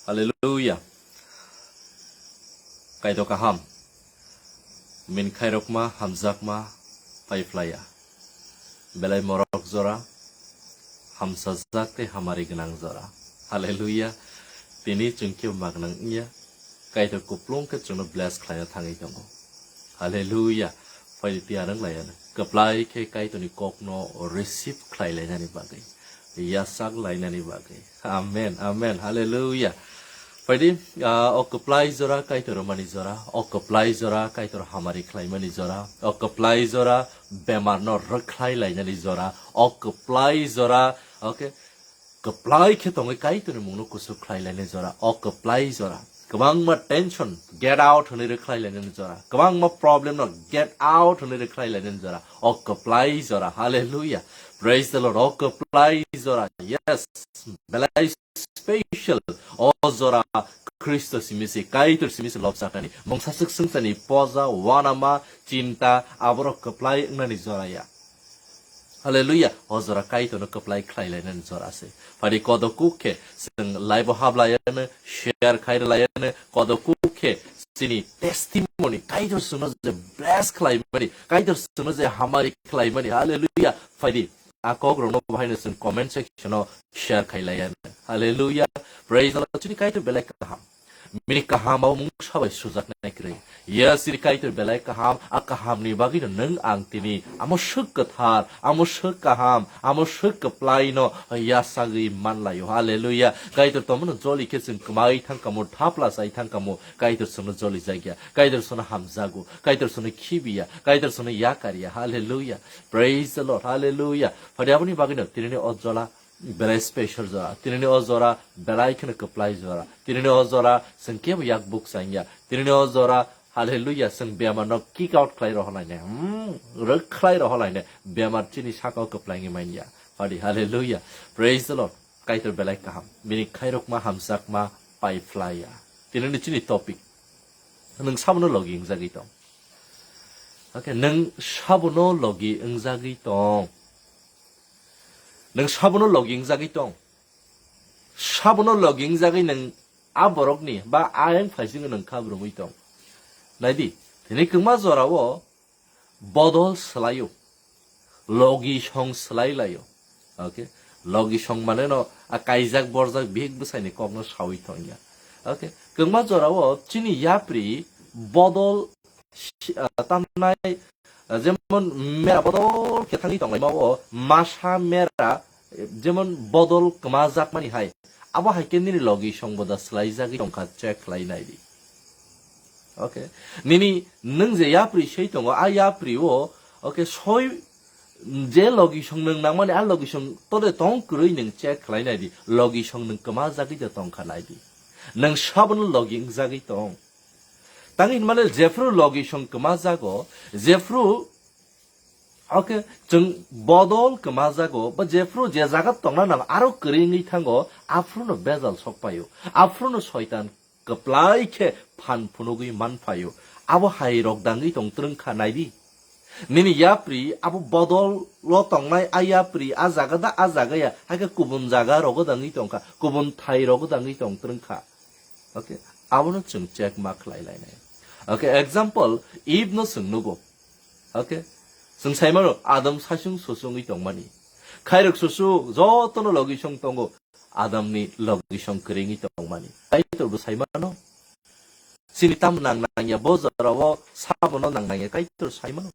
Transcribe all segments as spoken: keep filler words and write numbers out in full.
Hallelujah. Kaitor kaham. Min khairokma hamjakma paiphlaiya. Belai morok jora, hamsajak tei hamari gwnang jora. Hallelujah. Tini chwng khe magnang wngya. Kaitor kuplung khe chwngno bless khlaina thangwi tongo. Hallelujah. Phaidi tiyar wng laiya. Kwplai khe Kaitorni kokno receive khlai lainani bagwi, yasak lainani bagwi. Amen, amen, hallelujah. Phaidi, ah, o kwplai jora Kaitor mani jora, o kwplai jora Kaitor hamari khlaimani jora, o kwplai jora bemarno rwkhlai lainani jora, o kwplai jora, okay, kwplai khe tongwi Kaitorni mungno kusu khlai lainani jora, o kwplai jora. Kwbangma tension, get out hwnwi rwkhlai lainani jora. Kwbangma problem no get out hwnwi rwkhlai lainani jora. O kwplai jora. Hallelujah. Praise the Lord. O kwplai jora. Yes. Belai special. O jora Khristo simi se, Kaitor simi se lobjaknani. Mungsa swk swngchani poja, wanama, chinta, aborok kwplai wngnani jora ya. Hallelujah. O jora Kaitorno kwplai khlai lainani jora se. Phaidi kodo kuk khe chwng live o hap laiano, share khai laiano, kodo kuk khe chini testimony Kaitor chwngno je bless khlai mani, Kaitor chwngno je hamari khlai mani. Hallelujah. Phaidi a kok rokno bahaino chwng comment section o share khai laiano. Hallelujah. Praise the Lord. Chini Kaitor belai kaham. Bini kaham o mungsa bai sujaknai kwrwi. Yes, chini Kaitor belai kaham, a kahamni bagwino nwng ang tini amo swk kwthar, amo swk kaham, amo swk kwplaino yasagwi manlaio. Hallelujah. Kaitor tongmano joli khe chwng kwmai thangkamo, thapla chai thangkamo, Kaitor chwngno jolijakya, Kaitor chwngno hamjago, Kaitor chwngno khibiya, Kaitor chwngno yakarya. Hallelujah. Praise the Lord. Hallelujah. Phaidi aboni bagwino tinini o jola belai special jora, tinini o jora belai kheno kwplai jora, tinini o jora chwng kebo yak buk changya, tinini o jora, hallelujah, chwng bemar no kick out khlai rohorlainai, hmm, rwk khlai rohorlainai, bemar chini saka o kwplai wngwi manya. Hadi, hallelujah, praise the Lord, Kaitor belai kaham, bini khairokma hamjakma paiphlaiya. Tinini chini topic, nwng sabono logi wngjagwi tong. Okay, nwng sabono logi wngjagwi tong. Nwng sabono logi wngjagwi tong. Sabono logi wngjagwi nwng a borokni ba a yang phaisingno nwng kha brumwi tong. Naidi, tini kwma jorao bodol swlaio. Logi song swlai laio. Okay? Logi song mane no a kaijak borjak bihik bwsaini kokno sawi tongya. Okay? Kwma jorao chini yapri bodol si-, ah, tamnai, ah, jemon mera bodol khe thangwi tonglaima o, masa mera, eh, jemon bodol kwmajakmani hai. Abo hai khe nini logi song boda swlaijagwi tongkha, check khlai naidi. Okay. Nini nwng je yapri sei tongo, a yapri o, okay, soi je logi song nwng nangmani, a logi song tode tong kwrwi nwng check khlai naidi, logi song nwng kwmajagwi de tongkha naidi. Nwng sabono logi wngjagwi tong. Tang hinmale jephru logi song kwmajago, jephru, okay, chwng bodol kwmajago, ba jephru je jaga tongna nang aro kwrwi wngwi thango, aphruno bejal sokpaio, aphruno soitan kwplai khe phan phunugwi manphaio. Abo hai rok dangwi tong twrwng kha naidi. Nini yapri abo bodol o tongnai a yapri a jaga da a jaga ya, hai khe kubun jaga rogo dangwi tongkha, kubun thai rogo dangwi tong twrwng kha. Okay, abono chwng check ma khlai lainai. Okay, example, Eve no chwng nugo. Okay, chwng sai mano Adam saichung suchungwi tongmani. Khairok susu jotono logi song tongo, Adam ni logi song kwrwngwi tongmani. Kaitor bo sai mano. Chini tam nang nangya bo jorao sabono nang nangya Kaitor sai mano.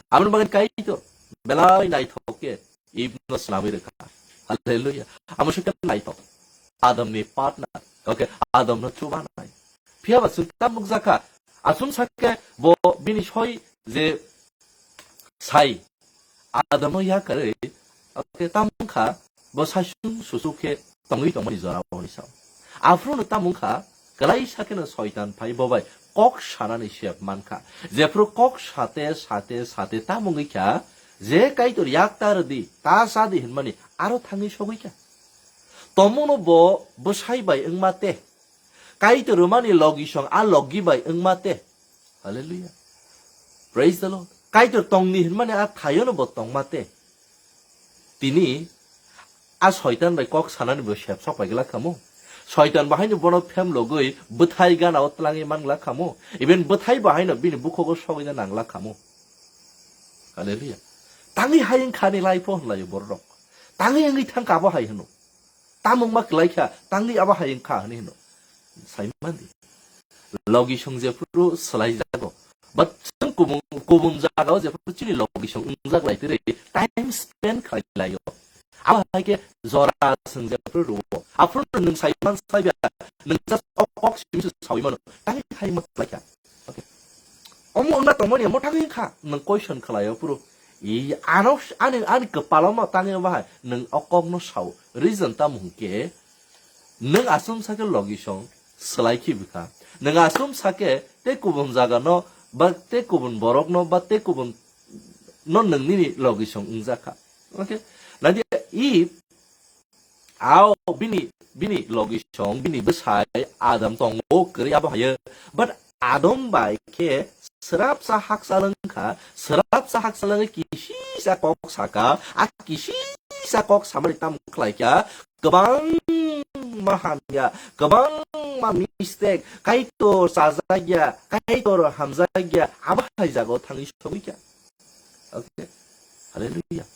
Aboni bagwi Kaitor belai naithok khe Eve no swnamwi rwkha. Hallelujah. Amo se khe naithok. Adam ni partner. Okay, Adam no chubanai. Phiya ba chwng tam nukjakha. Achum sakhe bo bini soi je sai Adam no yakarwi, okay, tam kha bo saichung susu khe tongwi tongmani jora hwnwi sao. Aphuru no tam wngkha, kwlaisa kheno soitan phai bo bai kok sanani sep mankha. Jephru kok sate, sate, sate tam wngwi kha, je Kaitor yak ta rwdi, ta chadi hinmani aro thangwi sogwi kha. Tomono bo bwsai bai wngma te. Kaitor rwmani logi song a logi bai wngma te. Hallelujah. Praise the Lord. Kaitor tongni hinmani a thayono bo tongma te. Tini a soitan bai kok sanani bo sep sok pai glak kamo. Soitan bahaino bono phemlogwi bwthai ganao tlangwi mangla khamu. Even bwthai bahaino bini bukhogo sogwina nangla khamu. Hallelujah. Tangwi hayung khani laipho hwnlaio borok. Tangwi wngwi thangkha abo hai hwno. Tamung ma kwlai kha, tangwi abo hai wngkha hwnwi hwno. Sai mandi. Logi song jephuru swlai jago. But chwng kubun, kubun jagao jephuru chini logi song wngjak lai tiri time spend khlai laio. Abo hai khe jora song jephuru rwo. Aphuru nwng sai man sai ba, nwng just o kok simi se sawi mano. Tangwi hai ma kwlai kha. Okay. Omo wngna tongmani omo thangwi kha, nwng question khlaio phuru. I ano, ani, ani kwpalo ma tangwi bahai, nwng o kokno sao. Reason tamo hwnkhe, nwng aswm sakhe logi song swlai khibi kha. Nwng aswm sakhe tei kubun jaga no, ba tei kubun borok no, ba tei kubun no nwng nini logi song wngjak kha. Okay? Naidi, if Ao bini, bini logi song, bini bwsai Adam tongo kwrwi abo hayo. But Adam bai khe swrapsa hakchal wngkha, swrapsa hakchal wngwi kisisa kok saka, a kisisa kok samani tamo khlaikha, kwbangma hamya, kwbangma mistake, Kaitor chajakya, Kaitor hamjakya, abo hai jagao thangwi sogwikha. Okay. Hallelujah.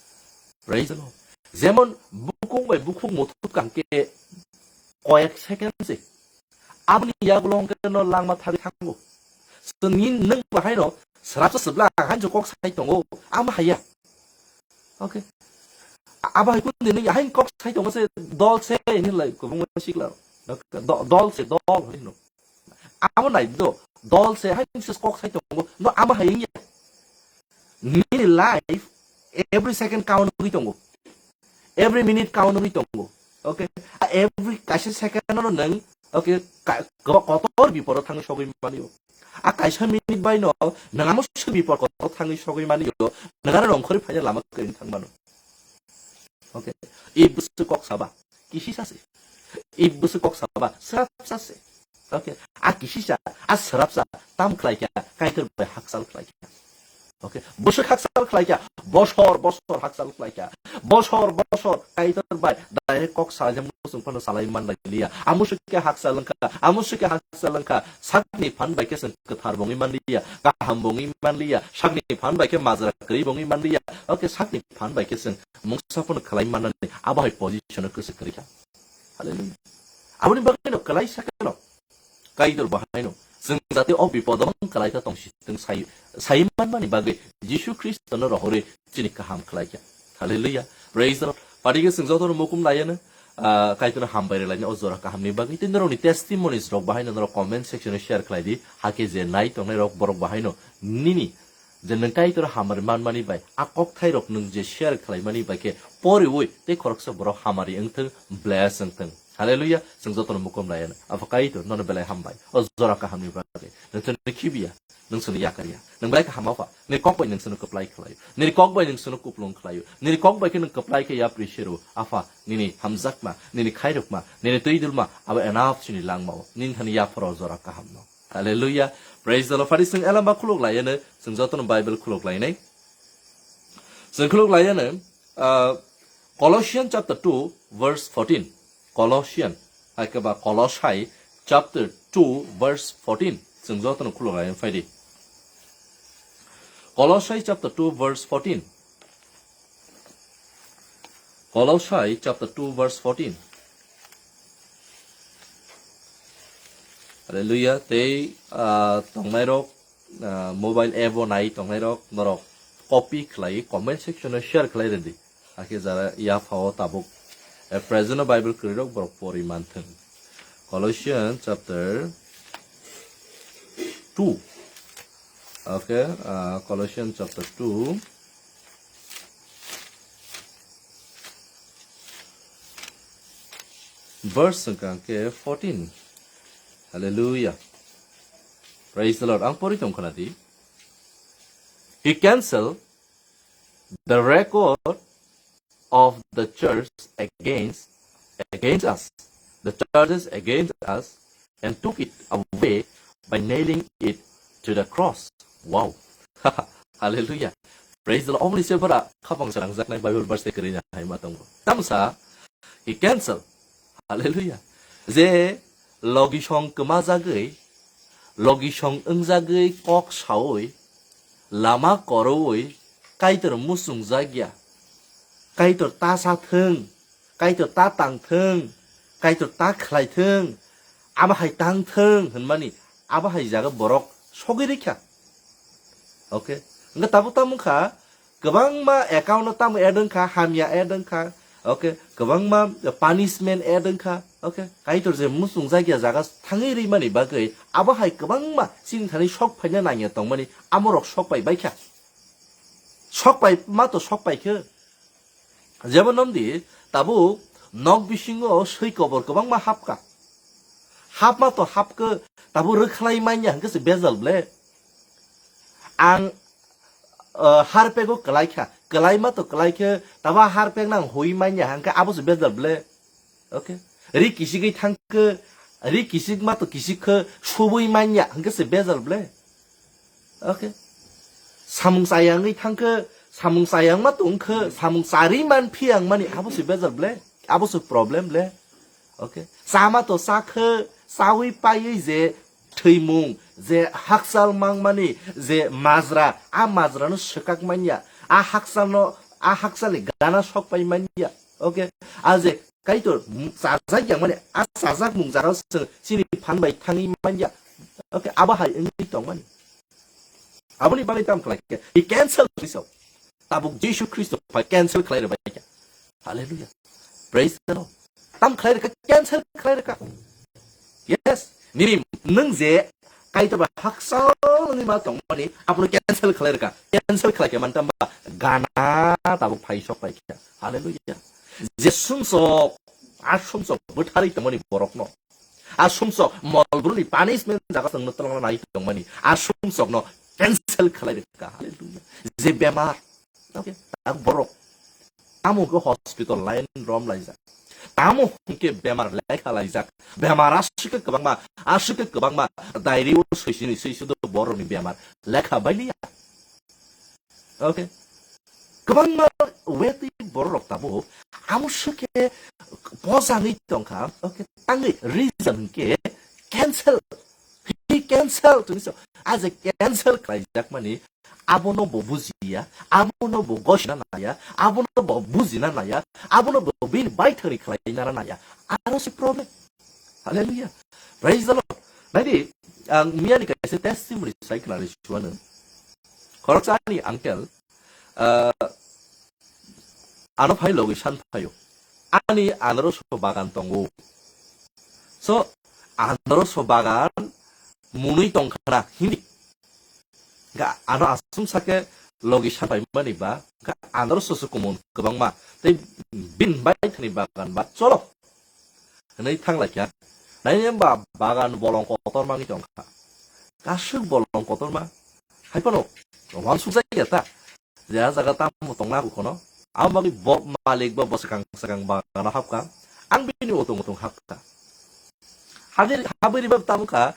Praise the Lord. Jemon bukung bai bukung muthub kang khe koyek second se. Aboni yagulo hwnkhe no langma thagwi thango. So ni nwng bahaino srapsa sibla ang hanjo kok sai tongo. Ama haya. Okay. Abo hai kun din hain kok sai tongo se dol se ni lai kubung sikla. Do-, dol se dol hino. Amo nai do, dol se hai se kok sai tongo. No amo hai ya. Nini life every second count wngwi tongo. Every minute count wngwi tongo. Okay? A every kaisa second no nang, okay, ka-, ko-, kotor biporo thangwi sogwi manio. A kaisa minute bai no nang amo se bipor kotor thangwi sogwi manio. Nang aro rongkhori phaina lama kwrwi thang mano. Okay. I bwswk kok saba. Kisisa se. I bwswk kok saba. Srapsa se. Okay. A kisisa, a srapsa tam khlai kha, Kaitor bai hakchal khlai kha. Okay. Bwswk hakchal khlai kha, bosor bosor hakchal khlai kha. Bosor bosor Kaitor bai direct kok salai jang muchung phano salai man lai liya. Amo swkhe hakchal wngkha, amo swkhe hakchal wngkha. Sakni phan bai khe chwng kwthar bongwi man liya, kaham bongwi man liya. Sakni phan bai khe majra kwrwi bongwi man liya. Okay, sakni phan bai khe chwng mungsa phano khlai mannani abo hai position o kwswk kwrwi kha. Hallelujah. Aboni bagwi no kwlai sakeno Kaitor bahaino chwng jate o bipodo kwlai kha tong si, chwng sai, sai manmani bagwi Jisu Khristono rohorwi chini kaham khlai kha. Hallelujah. Praise the Lord. Phaidi khe chwng jotono mukum laiano, ah, Kaitorno hambai rwlaini o jora kahamni bagwi. Tei norokni testimonies rok bahaino norok comment section o share khlai di. Hakhe je nai tongnai rok borok bahaino nini je nwng Kaitor hamari manmani bai, a kokthairok nwng je share khlaimani bai khe poriwi tei khoroksa borok hamari wngthung, bless wngthung. Hallelujah, chwng jotono mukum laiano. Apha Kaitor, nono belai hambai. O jora kahamni bagwi. Nwng chwngno khibiya, nwng chwngno yakarya. Nwng belai khe hama pha. Nini kok bai nwng chwngno kwplai khlaio. Nini kok bai nwng chwngno kuplung khlaio. Nini kok bai khe nwng kwplai khe yapri sero. Apha, nini hamjakma, nini khairokma, nini twidulma, abo enough chini langmao. Nini thani yapharo jora kahamno. Hallelujah. Praise the Lord. Phaidi chwng elamba khuluk laiano, chwng jotono Bible khuluk lainai. Chwng khuluk laiano, ah, Colossians chapter two, verse fourteen. Colossian, hai khe ba Kolosai chapter two, verse fourteen. Chwng jotono khuluk laiano phaidi. Kolosai chapter two, verse fourteen. Kolosai chapter two, verse fourteen. Hallelujah. Tei, ah, tongnairok, ah, mobile app o nai tongnairok, norok copy khlai, comment section o share khlai rwdi. Hakhe jara yaphao tabuk, eh, present o Bible kwrwirok borok pori manthung. Colossians chapter two. Okay, ah, Colossians chapter two. Verse wngkha khe fourteen. Hallelujah. Praise the Lord. Ang pori tong khna di. He cancel the record of the church against, against us, the charges against us, and took it away by nailing it to the cross. Wow. Hallelujah. Praise the Lord. Omni se bara khapang sarang jaknai Bible verse te kwrwina hai ma tongo. Tamsa, he cancel. Hallelujah. Je logisong kwmajagwi, logisong wngjagwi kok saui, lama koroui Kaitor muchungjakya. Kaitor ta sa thung, Kaitor ta tang thung, Kaitor ta khlai thung, abo hai tang thung hwnmani abo hai jaga borok sogwi rikha. Okay? Hwnkhe tabuk tamo wngkha, kwbangma account no tamo add wngkha, hamya add wngkha, okay, kwbangma punishment add wngkha, okay, Kaitor je muchungjakya jaga thangwi rwimani bagwi abo hai kwbangma chini thani sok phaina nangya tongmani amorok sok pai baikha, sok pai ma to sok paikhe, jemon nomdi tabuk nok bisingo swi kobor kwbangma hapkha, hapma to hapkhe tabuk rwkhlai manya hwnkhe se bejal ble. Ang, uh, harpego kwlai kha, kwlaima to kwlai khe, tabo harpek nang hui manya hwnkhe abo se bejal ble. Okay? Ri kisigwi thangkhe, ri kisigma to kisik khe, subui manya hwnkhe se bejal ble. Okay? Samung chayangwi thangkhe, samung chayangma to wngkhe, samung charwi man phiyang mani abo se bejal ble, abo se problem ble. Okay? Chama to chakhe, chawi paiwi je thwimung, je hakchal mangmani, je majra, a majrano swkak manya, a hakchalno, a hakchalni gana sok pai manya. Okay? A je Kaitor chajak yang mani, a chajak mung jagao chwng chini phan bai thangwi manya. Okay? Abo hai wngwi tongmani. Aboni bagwi tam khlai khe, he cancel hwnwi sao. Tabuk Jisu Khristo phai cancel khlai rwbai kha. Hallelujah. Praise the Lord. Tam khlai rwkha, cancel khlai rwkha. Yes. Nini nwng je Kaitor bai hakchal wngwi ma tongmani, abono cancel khlai rwkha. Cancel khlai khe mantamba gana tabuk phai sok pai kha. Hallelujah. Je sumsok, a sumsok bwtharwi tongmani borokno. A sumsok molbruni punishment jaga chwngno twlangna nai tongmani. A sumsokno cancel khlai rwkha. Hallelujah. Je bemar. Okay. Tak borok. Tamo ke hospital line rom laijak. Tamo ke bemar lekha laijak. Bemar aswk kwbangma, aswk kwbangma diary o swisini swisu do borokni bemar lekha bailiya. Okay. Kwbangma wetwi bororok tabuk amo swkhe pojangwi tongkha. Okay, tangwi reason hwnkhe cancel. He cancel to so. A je cancel khlaijakmani abono bo bujiya, abono bo gosina naya, abono bo bujina naya, abono bo bini baithangni khlaina naya. Aro se problem. Hallelujah. Praise the Lord. Naidi, ang miyani kaisa testimony sai khnari chuano. Khoroksa ani uncle, ah, ano phai logi san phaio. Ani anaroso bagan tongo. So, anaroso bagan munui tongkhana hindi. Ga ano asum sake logi san pai mani ba, ga anaroso se kumun kwbangma. Tei bin bai thani bagan ba cholo. Hwnwi thanglaikha. Naini ba bagan bolong kotor mangi tongkha. Kasuk bolong kotorma. Haiphano wansuk jaya ta. Je a jaga tamo tongna aku kono. Amo bagwi bo malik ba bo swkang swkang bagano hapkha. Ang bini utung utung hapkha. Habiri, habiri ba tamo kha.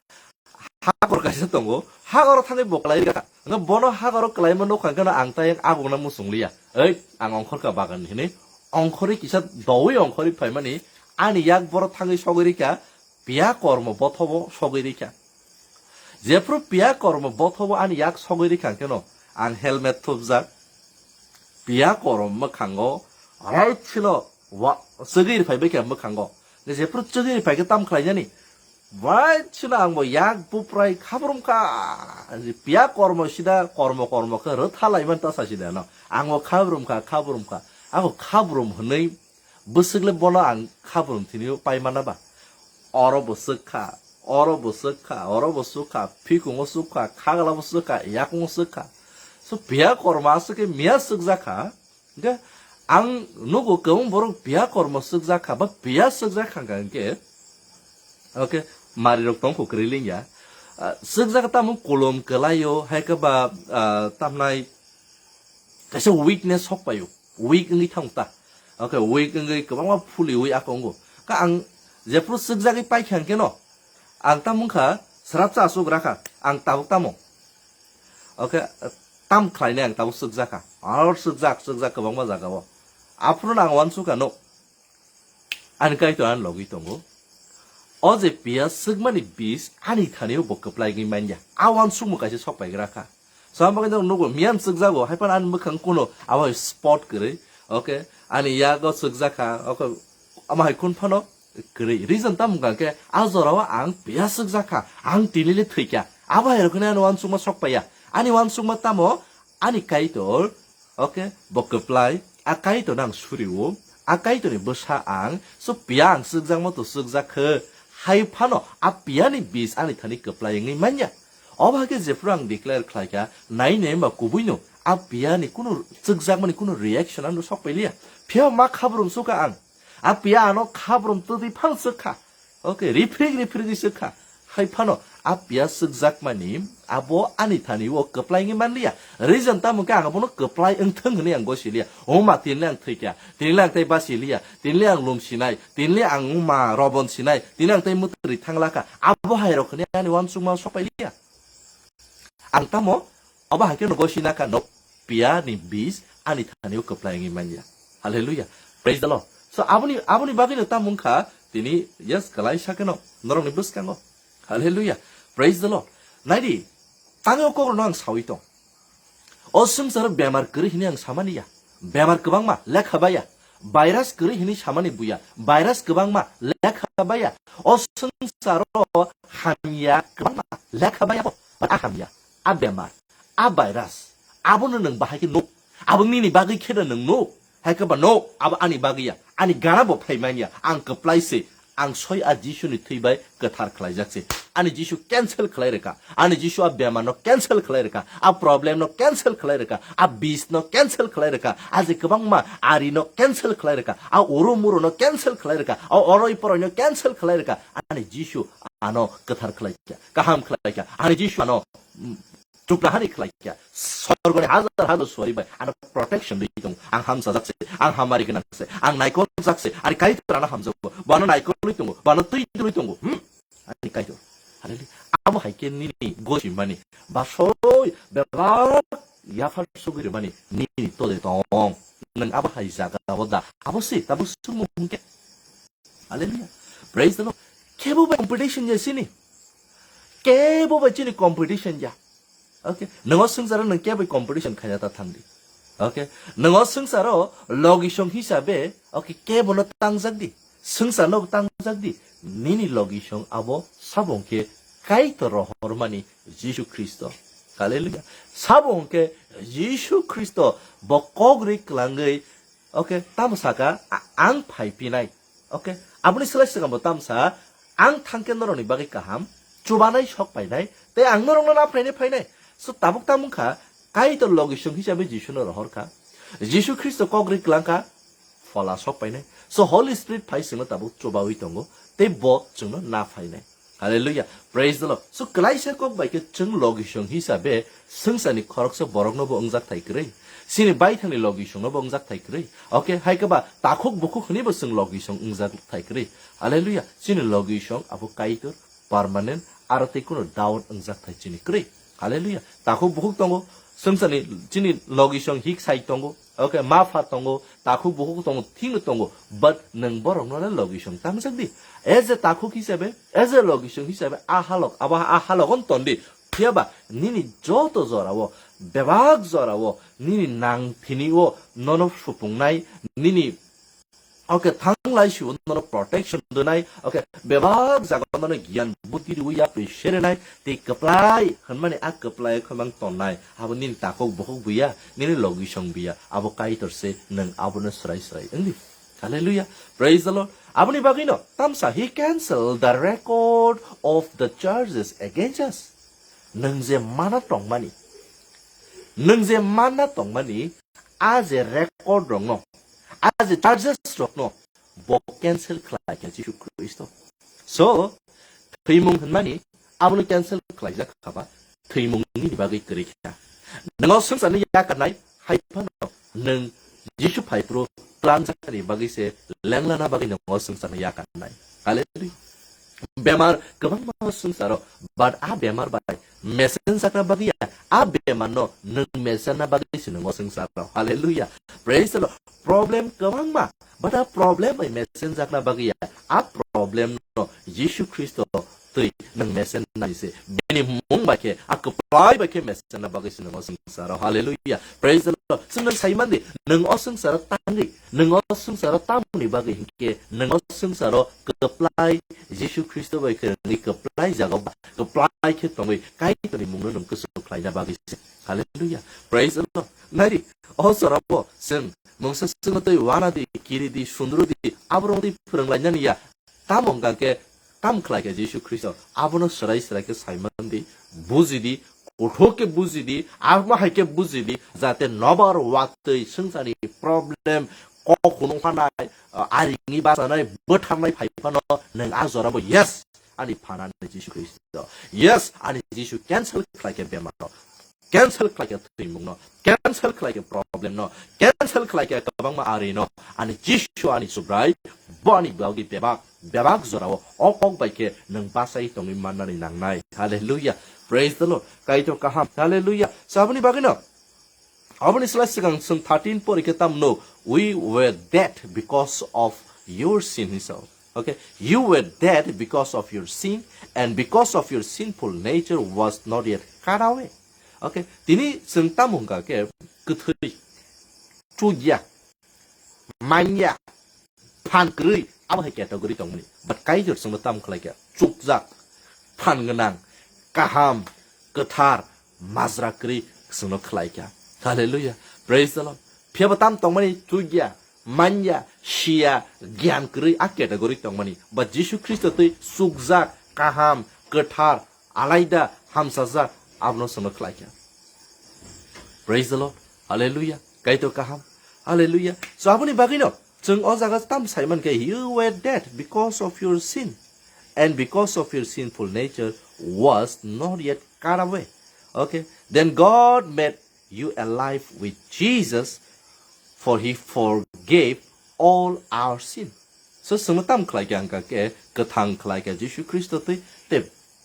Hagor kaisa tongo. Hagoro thangwi bo kwlai rwkha. Nga bono hagoro kwlaima nukha hwnkhe no ang tayang agungna muchung liya. Ei, ang ongkhorkha bagan hinwi. Ongkhorwi kisa doui ongkhorwi phaimani ani yak boro thangwi sogwi rikha. Piya kormo bothobo sogwi rikha. Jephru piya kormo bothobo ani yak sogwi rikha hwnkhe no ang helmet thupjak. Piya kormo mwkhango right silo wa-, chwgwi rwphai baikha mwkhango. Jephru chwgwi rwphai khe tam khlainani? Right silo ang bo yak buprai khabrum kha. Piya kormo sida kormo kormo khe rwtha laiman ta sa sida no. Ang bo khabrum kha, khabrum kha. Ako khabrum hwnwi bwswk le bono ang khabrum thini pai mana ba? Oro bo swk kha, oro bo swk kha, oro bo swk kha, phikungo swk kha, khagala bo swk kha, yakungo swk kha. So piya kormo aswk khe miya swkjak kha. Hwnkhe ang nugo kwbang borok piya kormo swkjak kha ba piya swkjak kha hwnkha hwnkhe, okay, mari rok tong kho kwrwi lingya. Ah, swkjak tamo kolom kwlaio, hai khe ba, ah, tamnai kaisa weakness sok paio, weak wngwi thang ta. Okay, weak wngwi kwbangma phuliwi ako wngo. Ka ang jephru swkjagwi paikha hwnkhe no, ang tamo wngkha srapsa aswk rakha, ang tabuk tamo. Okay, tam khlainai ang tabuk swkjakha. Aro swkjak, swkjak kwbangma jagao. Aphuru no ang uansukha no. Ani Kaitor ani logwi tongo. O je piya swkmani bis ani thani bo kwplai wngwi manya. A uansukmung kaisa sok paigra kha. Sa bagwi no nugo miyan swkjago, hai phano ani mwkhang kuno abo spot kwrwi. Okay, ani yago swkjak kha. Okay, ama hai kun phano kwrwi. Reason tamo wngkha khe a jorao ang piya swkjak kha, ang tini le thwi kha. Abo hai rokni ani uansukma sok paiya. Ani uansukma tamo ani Kaitor, okay, bo kwplai, a Kaitor nang suriwo, a Kaitor ni bwsa ang, so piya ang swkjakma to swkjak khe, hai phano a piya ni bis ani thani kwplai wngwi manya. Obo hai khe jephru ang declare khlai kha, nai nai ba kubui no, a piya ni kunu swkjakmani kunu reaction ano sok pailiya. Phiya ma khabrum sukha ang. A piya ano khabrum twtwi phang swkha. Okay, rifrik rifrik swkha. Hai phano a piya swkjakmani abo ani thani o kwplai wngwi manliya. Reason tamo khe ang abono kwplai wngthang hwnwi ang gosiliya. O ma, tinle ang thwikya, tinle ang tei basiliya, tinle ang lum sinai, tinle ang ma robon sinai, tinle ang tei mwtwrwi thanglakha. Abo hai rok hwnwi ani uansukma sok pailiya. Ang tamo obo hai khe no gosina kha no piya ni bis ani thani o kwplai wngwi manya. Hallelujah. Praise the Lord. So aboni, aboni bagwi no tamo wngkha tini, yes, kwlaisa khe no norokni bwskango. Hallelujah. Praise the Lord. Naidi, tangi o kokrokno ang sawi tong. O swngcharo bemar kwrwi hwnwi ang samani ya. Bemar kwbangma lekha baya. Virus kwrwi hwnwi samani buya. Virus kwbangma lekha baya. O swngcharo hamya kwbangma lekha baya bo. A hamya, a bemar, a virus, abono nwng bahai khe nuk. Abo nini bagwi kheno nwng nuk. Hai khe ba no, abo ani bagwi ya. Ani gana bo phai manya. Ang kwplai se. Ang soi a Jisu ni thwi bai kwthar khlaijak se. Ani Jisu cancel khlai rwkha. Ani Jisu a bemar no cancel khlai rwkha. A problem no cancel khlai rwkha. A bis no cancel khlai rwkha. A je kwbangma ari no cancel khlai rwkha. A uru muru no cancel khlai rwkha. A oroi poroi no cancel khlai rwkha. Ani Jisu ano kwthar khlai kha. Kaham khlai kha. Ani Jisu ano, mm, Chukra hani khlai kha, sorgoni hazar hazar suari bai ano protection rwi tongo. Ang hamsajak se, ang hamari gwnang se, ang naikol jak se, ani Kaitor ano hamjago, bo ano naikol rwi tongo, bo ano twi rwi tongo. Hmm? Ani Kaitor. Hallelujah. Abo hai khe nini gosi mani, basoi bebak yaphar sugri mani nini tole tong. Nwng abo hai jaga o da, abo se, tabuk sumung hwnkhe. Hallelujah. Praise the Lord. Kebo bai competition ya sini. Kebo bai chini competition ya. Okay. Nongo swngcharo nang kebo competition khaya ta thangdi. Okay. Nongo swngcharo logisong hisabe, okay, kebo no tangjak di. Swngchar no tangjak di. Nini logisong abo sabong khe Kaitor rohor mani Jisu Kristo. Hallelujah. Sabong khe Jisu Kristo bo kok ri klangwi, okay, tamo saka, a-, ang phai pinai. Okay, aboni slai swkang bo tamsa, ang thangkhe norokni bagwi kaham, chubanai sok painai, tei ang norokno na phainai phainai. So tabuk tamo wngkha, Kaitor logisong hisabe Jisuno rohor kha. Jisu Khristo kok ri klang kha, phola sok painai. So Holy Spirit phai chwngno tabuk chubawi tongo, tei bo chwngno na phainai. Hallelujah. Praise the Lord. So, kwlaisa kok bai khe chwng logisong hisabe swngcharni khoroksa borokno bo wngjak thai kwrwi. Chini baithangni logisongno bo wngjak thai kwrwi. Okay, hai khe ba takhuk bukhuk hwnwi bo chwng logisong wngjak thai kwrwi. Hallelujah. Chini logisong abo Kaitor permanent aro tei kuno doubt wngjak thai chini kwrwi. Hallelujah. Takhuk bukhuk tongo. Swngcharni chini logisong hik sai tongo. Okay, ma pha tongo, takhuk bukhuk tongo, thikno tongo, but nwng borokno le logisong tangjak di. As a takhuk hisabe, as a logisong hisabe, a halok, abo a halok on ton di. Phiya ba, nini joto jorao, bebak jorao, nini nang thini o nono supungnai, nini, okay, thanglai si o nono protection donai, okay, bebak jaga nono giyan buddhi rwi yapri serenai, tei kwplai, hwnmani a kwplai khomang tonnai, abo nini takhuk bukhuk buya, nini logisong buya, abo Kaitor se, nwng abono srai srai wngdi. Hallelujah. Praise the Lord. Aboni bagwino, tamsa, he cancelled the record of the charges against us. Nwng je mana tongmani, nwng je mana tongmani, a je record rokno, a je charges rokno, bo cancel khlai kha Jisu Khristo. So, thwimung hwnmani abono cancel khlaijak kha ba, thwimung nini bagwi kwrwi kha. Nwngo swngcharni yakarnai hai phano nwng Jisu phaiphuru twlangjaknani bagwi se lenglana bagwi nwngo swngcharni yakarnai. Hallelujah. Bemar kwbangma swngcharo, but a bemar bai mesenjakna bagwi ya, a bemarno nwng mesenna bagwi se nwngo swngcharo. Hallelujah. Praise the Lord. Problem kwbangma, but a problem bai mesenjakna bagwi ya, a problem no Jisu Khristo twi nwng mesen nai se. Bini mung bai khe, a kwplai bai khe mesen na bagwi se nwng o swngcharo. Hallelujah. Praise the Lord. Chwng nwng sai man di, nwng o swngcharo tangwi, nwng o swngcharo tamoni bagwi hinkhe, nwng o swngcharo kwplai Jisu Khristo bai khe nwngwi kwplai jaga ba, kwplai khe tongwi Kaitorni mungno nwng kusu khlaina bagwi se. Hallelujah. Praise the Lord. Nairi, o jorabo chwng mungsa chwngno twi wana di, kiri di, sundru di, aborok twi phwrwnglainani ya. Tamo hwnkha khe, tamo khlai khe Jisu Khristo abono swrai swrai khe sai man di, buji di, kuthuk khe buji di, amo hai khe buji di, jate nobar watwi swngcharni problem, kok hunu phanai, aringni bachanai, bwtharnai phai phano nwng a jorabo, yes, ani phanani Jisu Khristo. Yes, ani Jisu cancel khlai khe bemar no. Cancel khlai khe thwimung no, cancel khlai khe problem no, cancel khlai khe kwbangma ari no. Ani Jisu ani Subrai, bo ani bagwi bebak, bebak jorao o kok bai khe nwng bachai tongwi mannani nangnai. Hallelujah. Praise the Lord. Kaitor kaham. Hallelujah. So aboni bagwi no, aboni slai swkang chwng thirteen pori khe tam no, "We were dead because of your sin," he said. Okay, "You were dead because of your sin, and because of your sinful nature was not yet cut away." Okay, tini chwng tamo hwnkha khe kwthwi, chukya, manya, phan kwrwi, abo hai category tongmani. But Kaitor chwngno tamo khlai kha? Chukjak, phan gwnang, kaham, kwthar, majra kwrwi chwngno khlai kha. Hallelujah. Praise the Lord. Phiya bo tam tongmani chukya, manya, siya, gyan kwrwi a category tongmani. But Jisu Khristo twi chukjak, kaham, kwthar, alaida, hamsajak, abono chwngno khlai kha. Praise the Lord. Hallelujah. Kaitor kaham. Hallelujah. So aboni bagwino chwng o jaga tam sai man khe, "You were dead because of your sin, and because of your sinful nature was not yet cut away." Okay. "Then God made you alive with Jesus, for he forgave all our sin." So chwngno tam khlai kha hwnkha khe, kwthang khlai kha Jisu Khristo twi, tei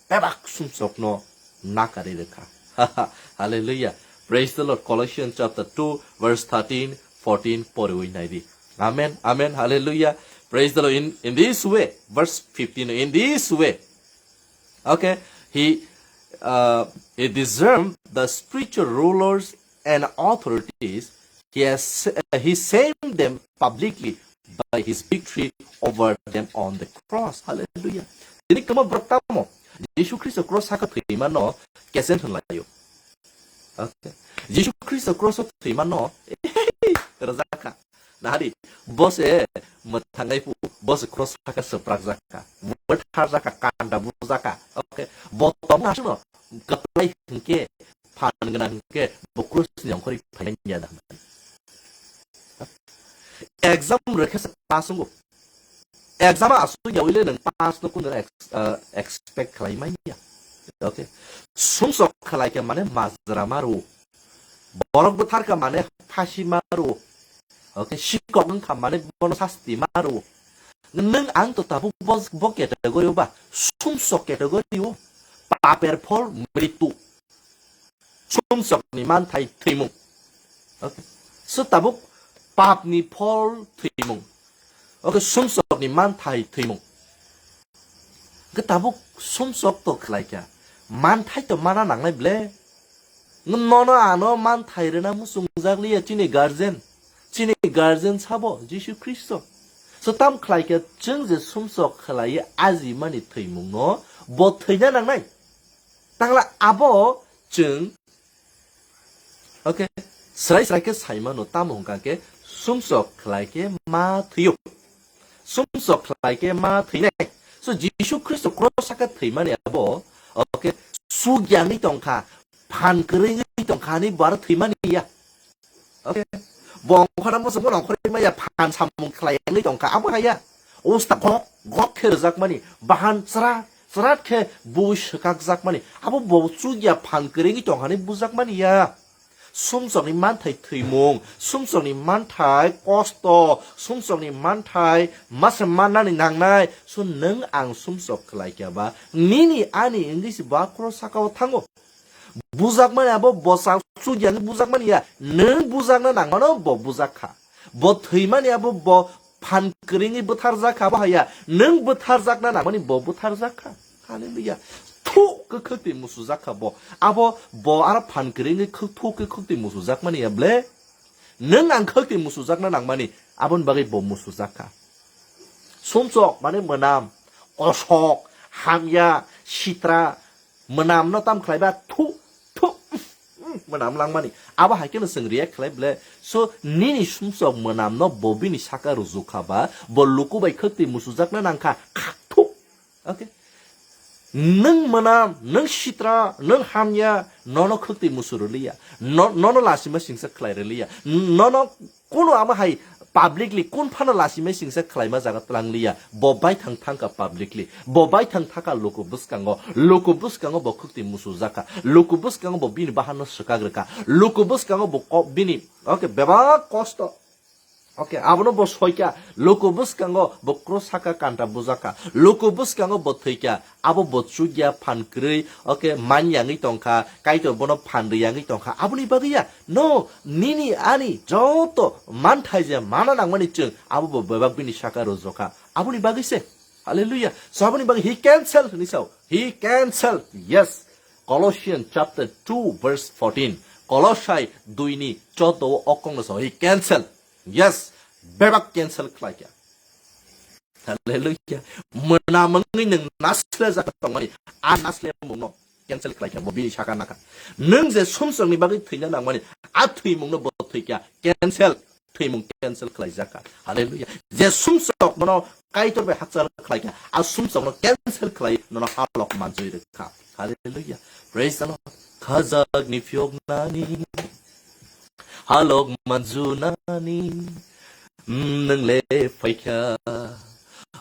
bebak sumsokno nakarwi rwkha. Hallelujah. Praise the Lord. Colossians chapter two, verse thirteen, fourteen poriwi naidi. Amen. Amen. Hallelujah. Praise the Lord. In, in this way, verse fifteen, in this way, okay, he, uh, he disarmed the spiritual rulers and authorities. He has, uh, he shamed them publicly by his victory over them on the cross. Hallelujah. Tini kama bratamo Jisu Khristo cross haka thwimano kesen thwnlaio. Okay. Jisu Khristo cross o thwimano rwjakha. Nahadi, bo se mwthangnai pu, bo se cross haka swprak jakha, bwthar jakha, kanda bujak kha. Okay, bo tongma aswkno kwplai hinkhe, phan gwnang hinkhe, bo cross ni ongkhorwi phainai ya da. Exam rwkhe se pass wngo. Exam aswk yawi le nwng pass no kunu ex-, uh, expect khlai manya. Okay, sumsok khlai khe mane majra maru. Borok bwtharkha mane phasi maro. Okay, sikok wngkha mane bono sasti maro. Nwng ang to tabuk bo, bo category o ba, sumsok category o. Paper phol mritu. Sumsokni manthai thwimung. Okay. So tabuk papni phol thwimung. Okay, sumsokni manthai thwimung. Hwnkhe tabuk sumsok to khlai kha. Manthai to mana nangnai ble. Nono ano manthai rwna muchungjak liya chini guardian. Chini guardian sabo Jisu Khristo. So tam khlai kha chwng je sumsok khlai aji mani thwimung no bo thwina nangnai. Tangla abo chwng, okay, srai srai khe sai mano, tamo hwnkha khe sumsok khlai khe ma thwiyo. Sumsok khlai khe ma thwinai. So Jisu Khristo cross o khe thwimani abo, okay, sugya wngwi tongkha, phan kwrwi wngwi tongkha, ani bar thwimani ya. Okay. Bo ongkhorna muchungma ongkhorwi maya phan samung khlai wngwi tongkha, abo haya. Usta gok, gok khe rwjakmani, bahan chwra, chwrat khe bui swkakjakmani, abo bo chukya phan kwrwi wngwi tongkha hinwi bujakmani ya. Sumsokni manthai thwimung, sumsokni manthai kosto, sumsokni manthai masa mannani nangnai, so nwng ang sumsok khlai khe ba, nini ani wngwi se ba cross saka o thango. Bujakmani abo bo chak chukya hinwi bujakmani ya, nwng bujakna nangmano bo bujak kha. Bo thwimani abo bo phan kwrwngwi bwtharjak kha, abo haiya. Nwng bwtharjakna nangmani bo bwtharjak kha. Hallelujah. Thuk khe khwtwi musujak kha bo. Abo bo aro phan kwrwngwi khwk-, thuk khe khwtwi musujakmani ya ble? Nwng ang khwtwi musujakna nangmani, aboni bagwi bo musujak kha. Sumsok mane mwnam, kosok, hamya, sitra, mwnamno tam khlaiba, thu, thu, mwnam langmani. Abo hai kheno chwng react khlai ble. So, nini sumsok mwnamno bo bini saka rwjwk kha ba, bo luku bai khwtwi musujakna nang kha, kha, thu. Okay? Nwng mwnam, nwng sitra, nwng hamya, nono khwtwi musu rwliya. No-, nono lasima singsa khlai rwliya. Nono kuno ama hai publicly kun phano lasima singsa khlaima jaga tlangliya. Bo baithang thangkha publicly. Bo baithang thangkha luku bwskango. Luku bwskango bo khwtwi musujakha. Luku bwskango bo bini bahanno swkak rwkha. Luku bwskango bo ko-, bini, okay, bebak kosto. Okay, abono bo soikha, luku bwskango bo kro saka kanta bujakha, luku bwskango bo thwikha, abo bo chukya phan kwrwi, okay, man yangwi tongkha, Kaitor bono phan rwi yangwi tongkha, aboni bagwi ya, no, nini ani joto manthai je mana nangmani chwng, abo bo bebak bini saka rwjokha, aboni bagwi se, hallelujah, so aboni bagwi he cancel hwnwi sao, he cancel, yes, Colossians chapter two verse fourteen, Kolosai dui ni chordo o okongno sao, he cancel. Yes, bebak cancel khlaikha. Hallelujah. Mwnamungwi nwng naslejak tongmani, a naslemungno cancel khlaikha, bo bini saka nakha. Nwng je sumsokni bagwi thwina nangmani, a thwimungno bo thwikha, cancel, thwimung cancel khlaijakha. Hallelujah. Je sumsok nono Kaitor bai hakchal khlaikha, a sumsokno cancel khlai nono halok manjui rwkha. Hallelujah. Praise the Lord. Khajak ni phiok nani. Halok manjunani, mm, nwngle phaikha.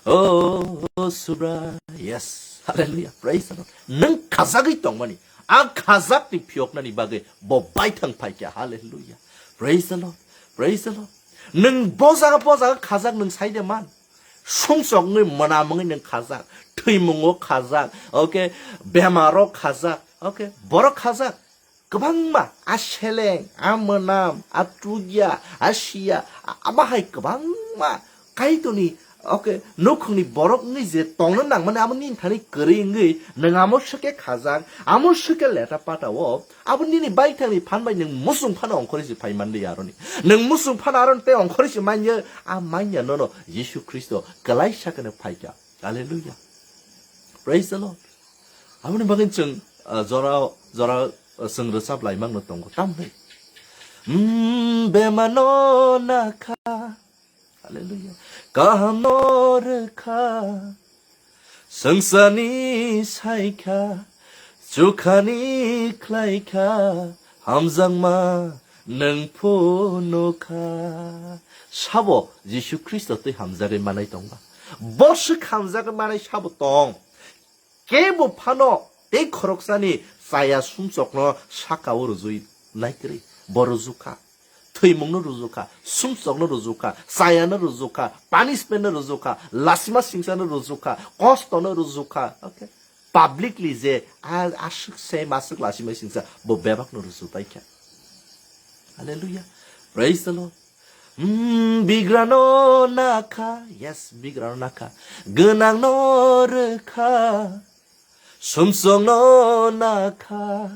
Oh, Subra. Yes. Hallelujah. Praise the Lord. Nwng khajagwi tongmani. A khajak ni phiyoknani bagwi bo baithang phaikha. Hallelujah. Praise the Lord. Praise the Lord. Nwng bo jaga, bo jaga khajak nwng saide man. Sumsokni mwnamungwi nwng khajak. Thwimungo khajak. Okay. Bemaro khajak. Okay. Borok khajak. Kwbangma, a seleng, a mwnam, a tukya, a siya, a-, abo hai kwbangma Kaitorni, okay, nukhungni borok wngwi je tongna nangmani abo nini thani kwrwi wngwi nwng amo swkhe khajak, amo swkhe leta pata-o, abo nini baithangni phan bai nwng musung phano ongkhorwi se phai mandi aroni. Nwng musung phano aroni tei ongkhorwi se manya, a manya nono Jisu Khristo kwlai sakeno phaikha. Hallelujah. Praise the Lord. Aboni bagwi chwng, uh, jora, jora, uh, chwng rwchap laimang no tongo. Tamni. Mm, bemano nakha. Hallelujah. Kaham no rwkha. Swngcharni saikha. Chukhani khlaikha. Hamjakma nwng phunukha. Sabo Jisu Khristo twi hamjagwi manai tongba? Bo swk hamjagwi manai sabo tong? Kebo phano tei khoroksani chaya sumsokno sakao rwjui naikwrwi. Bo rwjukha. Thwimungno rwjukha. Sumsokno rwjukha. Chayano rwjukha. Punishment no rwjukha. Lasima singsano rwjukha. Kostono rwjukha. Okay? Publicly je a, aswk se maswk lasimai singsa bo bebak no rwsu paikha. Hallelujah. Praise the Lord. Mm, bigrano nakha. Yes, bigrano nakha. Gwnangno rwkha. Sumsokno nakha.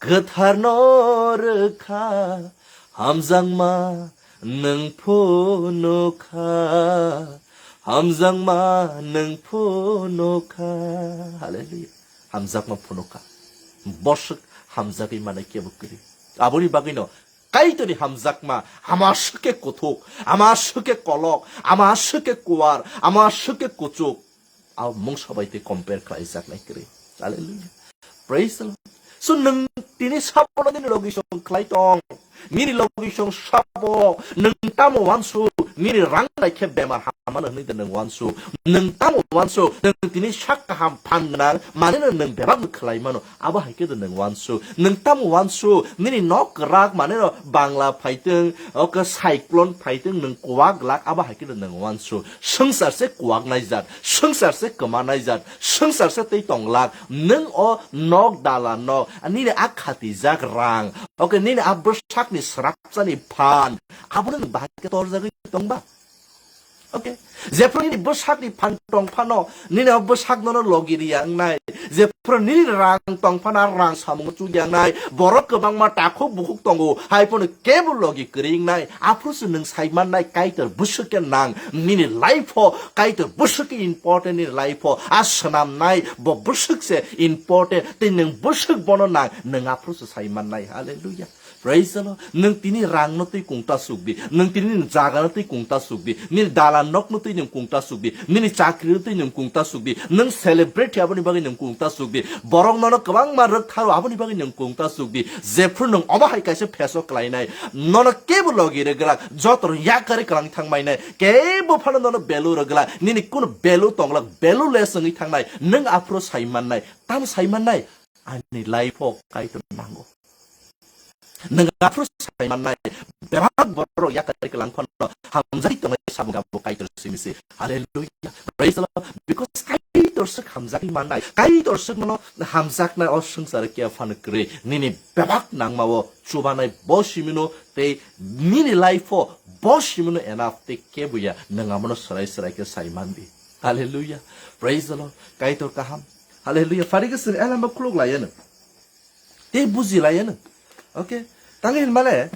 Kwtharno rwkha, hamjakma nwng phunukha, hamjakma nwng phunukha. Hallelujah. Hamjakma phunukha. Boswk hamjagwi manai kebo kwrwi. Aboni bagwino Kaitorni hamjakma, ama swkhe kuthuk, ama swkhe kolok, ama swkhe kuwar, ama swkhe kuchuk. A mungsa bai tei compare khlaijaknai kwrwi. Hallelujah. Praise the Lord. So nwng tini sabono nini logi song khlai tong. Nini logi song sabo nwng tamo wansu nini rang bai khe bemar hamano hwnwi de nwng wansu. Nwng tamo wansu nwng tini sak kaham phan gwnang manino nwng bebak no khlai mano. Abo hai khe de nwng wansu. Nwng tamo wansu nini nok kwrak manino bangla phaitwng, oke cyclone phaitwng nwng kwak glak abo hai khe de nwng wansu. Swngchar se kwak naijak, swngchar se kwma naijak, swngchar se tei tonglak. Nwng o nok dala nok, nini a khatijak rang, oke, nini a bwsakni srapsani phan, abono nwng bahai khe torjagwi tongba? Okay? Jephru nini bwsakni phan tong phano, nini o bwsak nono logi riya wngnai. Jephru nini rang tong phano, a rang samung chukya wngnai. Borok kwbangma takhuk bukhuk tongo, hai phano kebo logi kwrwi wngnai. Aphuru se nwng sai mannai, Kaitor bwswk khe nang nini life o, Kaitor bwswk khe important nini life o. A swnamnai, bo bwswk se important, tei nwng bwswk bono nang, nwng aphuru se sai mannai. Hallelujah. Praise the Lord. Nwng tini rangno twi kungta sukdi. Nwng tini nini jagano twi kungta sukdi. Nini dalan nokno twi nwng kungta sukdi. Nini chakrino twi nwng kungta sukdi. Nwng celebrity aboni bagwi nwng kungta sukdi. Borok nono kwbangma rwk tharo aboni bagwi nwng kungta sukdi. Jephru nwng omo hai kaisa pheso klainai. Nono kebo logi rwgwlak. Joto rok yakarwi kwlang thangmainai. Kebo phano nono value rwgwlak. Nini kunu value tonglak. Valueless wngwi thangnai. Nwng aphuru sai mannai. Tamo sai mannai? Ani life o Kaitor nango. Nwng aphuru sai mannai, bebak borok yakarwi kwlang phano hamjagwi tongnai samung abo Kaitor simi se. Hallelujah. Praise the Lord. Because Kaitor swk hamjagwi mannai. Kaitor swk nono hamjaknai o swngcharo khe phano kwrwi. Nini bebak nangma o chubanai bo simino tei nini life o bo simino enough tei kebuya nwng abono swrai swrai khe sai mandi. Hallelujah. Praise the Lord. Kaitor kaham. Hallelujah. Phari khe swng elamba khuluk laiya nwng. Tei buji laiya nwng. Okay? Tangwi hinmale,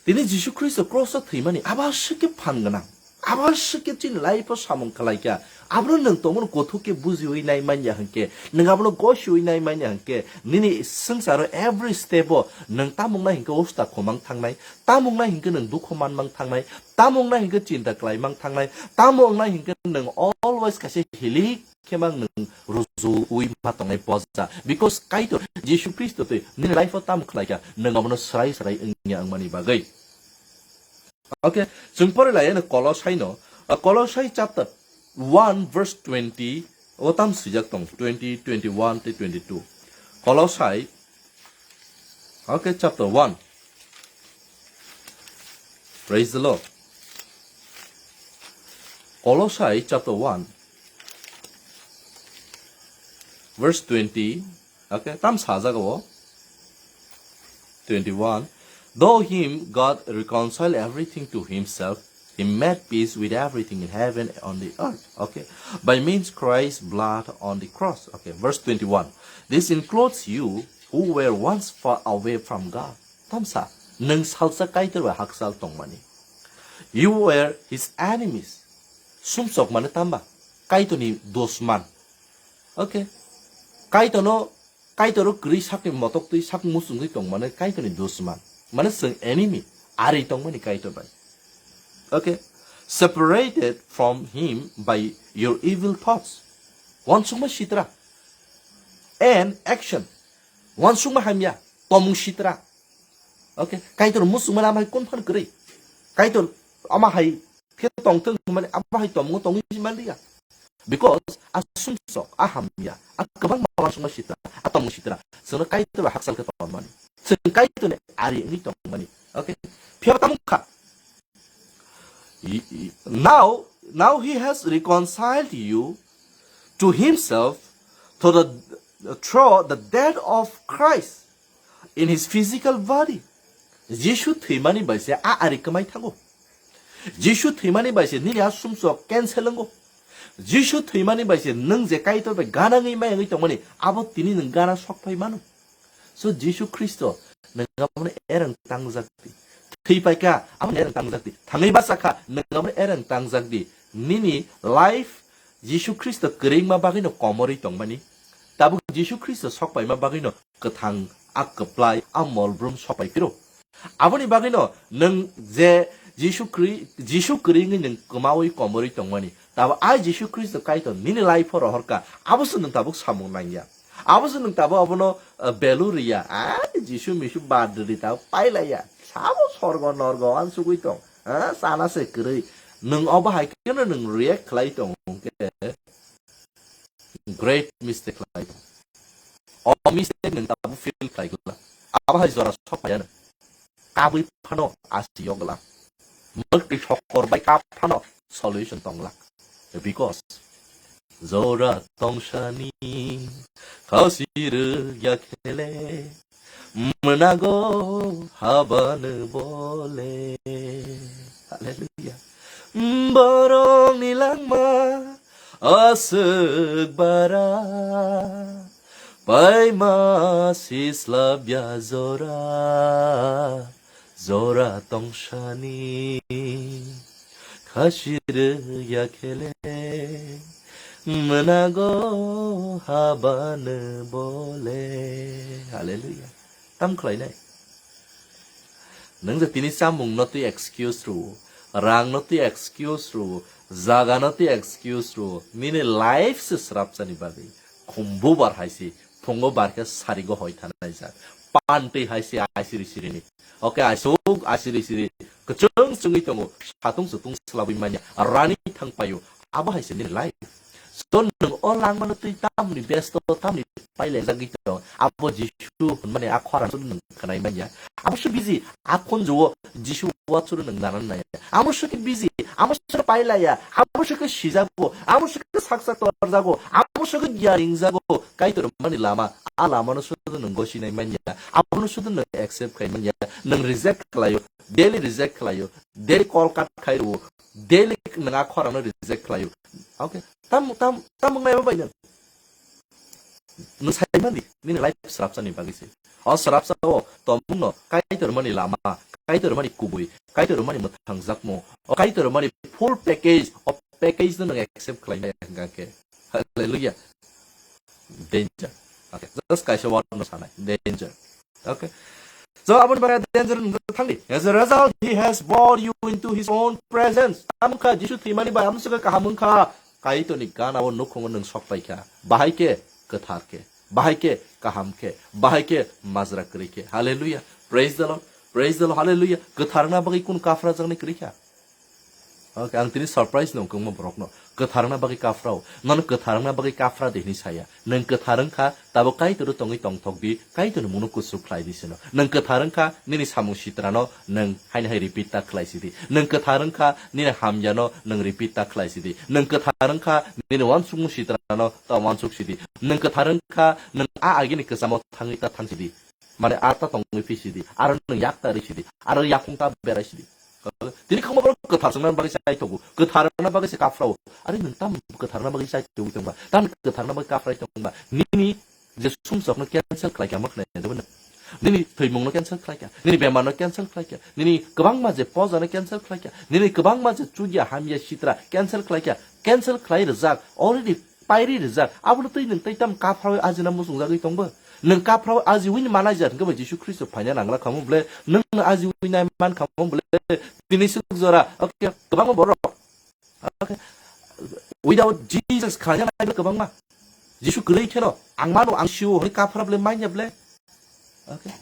tini Jisu Khristo cross o thwimani abo aswk khe phan gwnang. Abo aswk khe chini life o samung khlaikha. Abono nwng tongmani kothok khe bujiwi nai manya hinkhe, nwng abono gosiwi nai manya hinkhe, nini swngcharo every step o nwng tamungna hinkhe usta khomang thangnai, tamungna hinkhe nwng dukho manmang thangnai, tamungna hinkhe chinta klaimang thangnai, tamungna hinkhe nwng always kaisa hilik khe mang nwng rujuwi ma tongnai boja. Because Kaitor Jisu Khristo twi nini life o tam khlaikha, nwng abono swrai swrai wngya wngmani bagwi. Okay, chwng pore laiya no Kolosai no, uh, Kolosai chapter one verse twenty, o tam swijak tong, twenty, twenty-one tei twenty-two. Kolosai, okay, chapter one. Praise the Lord. Kolosai chapter one, verse twenty. Okay, tam sajak o. Twenty-one. Though him God reconciled everything to himself, he made peace with everything in heaven and on the earth. Okay, by means Christ's blood on the cross. Okay, verse twenty-one. This includes you who were once far away from God. Tamsa, nwng salsa Kaitor bai hakchal tongmani. You were his enemies. Sumsok mane tamba? Kaitorni dusman. Okay. Kaitorno, Kaitoro kwrwi sakni motok twi sak muchungwi tongmani Kaitorni dusman. Mane chwng enemy, ari tongmani Kaitor bai. Okay. Separated from him by your evil thoughts. Wansukma sitra. And action. Wansukma hamya. Tomung sitra. Okay. Kaitor muchungmani ama hai kun phan kwrwi. Kaitor ama hai khe tongthwng hwnmani abo hai tomungo tongwi manliya. Because a sumsok, a hamya, a kwbangma uansukma sitra, a tomung sitra, chwngno Kaitor bai hakchal khe tongmani. Chwng Kaitorni ari wngwi tongmani. Okay? Phiya tamo kha. I- i- Now, now he has reconciled you to himself through the, through the death of Christ in his physical body. Jisu thwimani bai se a ari kwmai thango. Jisu thwimani bai se nini a sumsok cancel wngo. Jisu thwimani bai se nwng je Kaitor bai gana wngwi maya wngwi tongmani, abo tini nwng gana sok phai mano. So Jisu Khristo nwng abono ereng tangjak di. Thwi paikha, abono ereng tangjak di. Thangwi bachakha, nwng abono ereng tangjak di. Nini life Jisu Khristo kwrwngma bagwino komorwi tongmani. Tabuk Jisu Khristo sok paima bagwino kwthang, a kwplai, a molbrum sok pai phiro. Aboni bagwino nwng je Jisu Khri-, Jisu kwrwi wngwi nwng kwmawi komorwi tongmani. Tabo a Jisu Khristo Kaitor nini life-o rohorkha, aboso nwng tabuk samung nangya. Aboso nwng tabuk abono, uh, value riya. A Jisu misu bad rwdi tabuk pailaiya. Sabo sorgo norgo wansugwi tong. Ah, sana se kwrwi. Nwng obo hai kheno nwng react khlai tong hwnkhe great mistake khlai tong. O mistake nwng tabuk feel khlai glak. Abo hai jora sok phaiya nwng. Kabwi phano asi yogla. Mwktwi sokor bai kap phano solution tonglak. Because jora tongsani khasi rwgya khele mwnago habanu bole. Hallelujah. Borokni langma aswk bara, paima sislabya jora, jora tongsani khasirwya khele, mwnago habanu bole. Hallelujah. Tam khlainai. Nwng je tini chamung no twi excuse rw, rang no twi excuse rw, jaga no twi excuse rw, nini life se srapchani bagwi khumbu bar hai se, phungo bar khe sarigo hoi thanai jak, pan twi hai se ai siri sirini. Oke, aisuk ai siri siri kwchwng chwngwi tongo, satung sutung slabwi manya, rani thang paio, abo hai se nini life. So nwng o langmano twi tamni besto, tamni pailajagwi tong. Abo Jisu hwnmani a khorang chwng nwng khwnai manya. Abo se busy, a khunjuo Jisu uansukno nwng nana naya. Amo se khe busy, amo se khe pailaya, amo se khe sijago, amo se khe saksa torjago, amo se khe giya ringjago. Kaitor mani lama, a lamano sudu nwng gosinai manya. Abono sudu nwng accept khai manya. Nwng reject khlaio, daily reject khlaio, daily call cut khai rwo, daily nwng a khorangno reject khlaio. Okay. Tam, tam, tam wngnai bai nwng. Nwng sai mandi, nini life srapsani bagwi se. O srapsa o tomungno Kaitor mani lama, Kaitor mani kubui, Kaitor mani mwthangjakmung, o Kaitor mani full package, o package no nwng accept khlai maya hwnkha khe. Hallelujah. Danger. Okay. Just kaisa word no sanai. Danger. Okay. So, aboni bagwi danger wngwi thangdi. As a result, he has brought you into his own presence. Tamkha Jisu thwimani bai amswkhe kaham wngkha. Kaitorni gana o nukhungo nwng sok paikha. Bahai khe kwthar khe. Bahai khe kaham khe. Bahai khe majra kwrwi khe. Hallelujah. Praise the Lord. Praise the Lord. Hallelujah. Kwthar wngna bagwi kunu kaphra jaknai kwrwi kha. Okay, ang tini surprise no wngkha borokno. Kwthar wngna bagwi kaphrao. Nono kwthar wngna bagwi kaphra de hwnwi saya. Nwng kwthar wngkha, tabuk Kaitor tongwi tongthok di, Kaitorni mungno kuchuk khlai di sino. Nwng kwthar wngkha, nini samung sitrano nwng haino hai repeat ta khlai sidi. Nwng kwthar wngkha, nini hamyano nwng repeat ta khlai sidi. Nwng kwthar wngkha, nini uansukmung sitrano ta uansuk sidi. Nwng kwthar wngkha, nwng a agini kwchamo thangwi ta thang sidi. Mane a ta tongwi phi sidi, aro nwng yak ta ri sidi, aro yakung ta berai sidi. Tini khangma borok kwthar swngnani bagwi chai tongo, kwthar wngna bagwi se kaphrao. Are nwng tam kwthar wngna bagwi chai tongwi tongba, tam kwthar wngna bagwi kaphrai tongba, nini je sumsokno cancel khlai kha ma khnai jabo nwng. Nini thwimungno cancel khlai kha, nini bemarno cancel khlai kha, nini kwbangma je pojano cancel khlai kha, nini kwbangma je chukya hamya sitra cancel khlai kha, cancel khlai rwjak, already pairi rijak, abono twi nwng tei tam kaphroi ajina muchungjagwi tongbo? Nwng kaphroi ajiwini manai jar hwnkhe bo Jisu Khristo phaina nangla khamu ble, nwng ajiwi nai man khamu ble, tini swk jora, okay, kwbangma borok. Okay. Without Jesus khaina nai ble kwbangma. Jisu kwrwi kheno, ang mano, ang sio, hwnwi kaphra ble manya ble. Okay.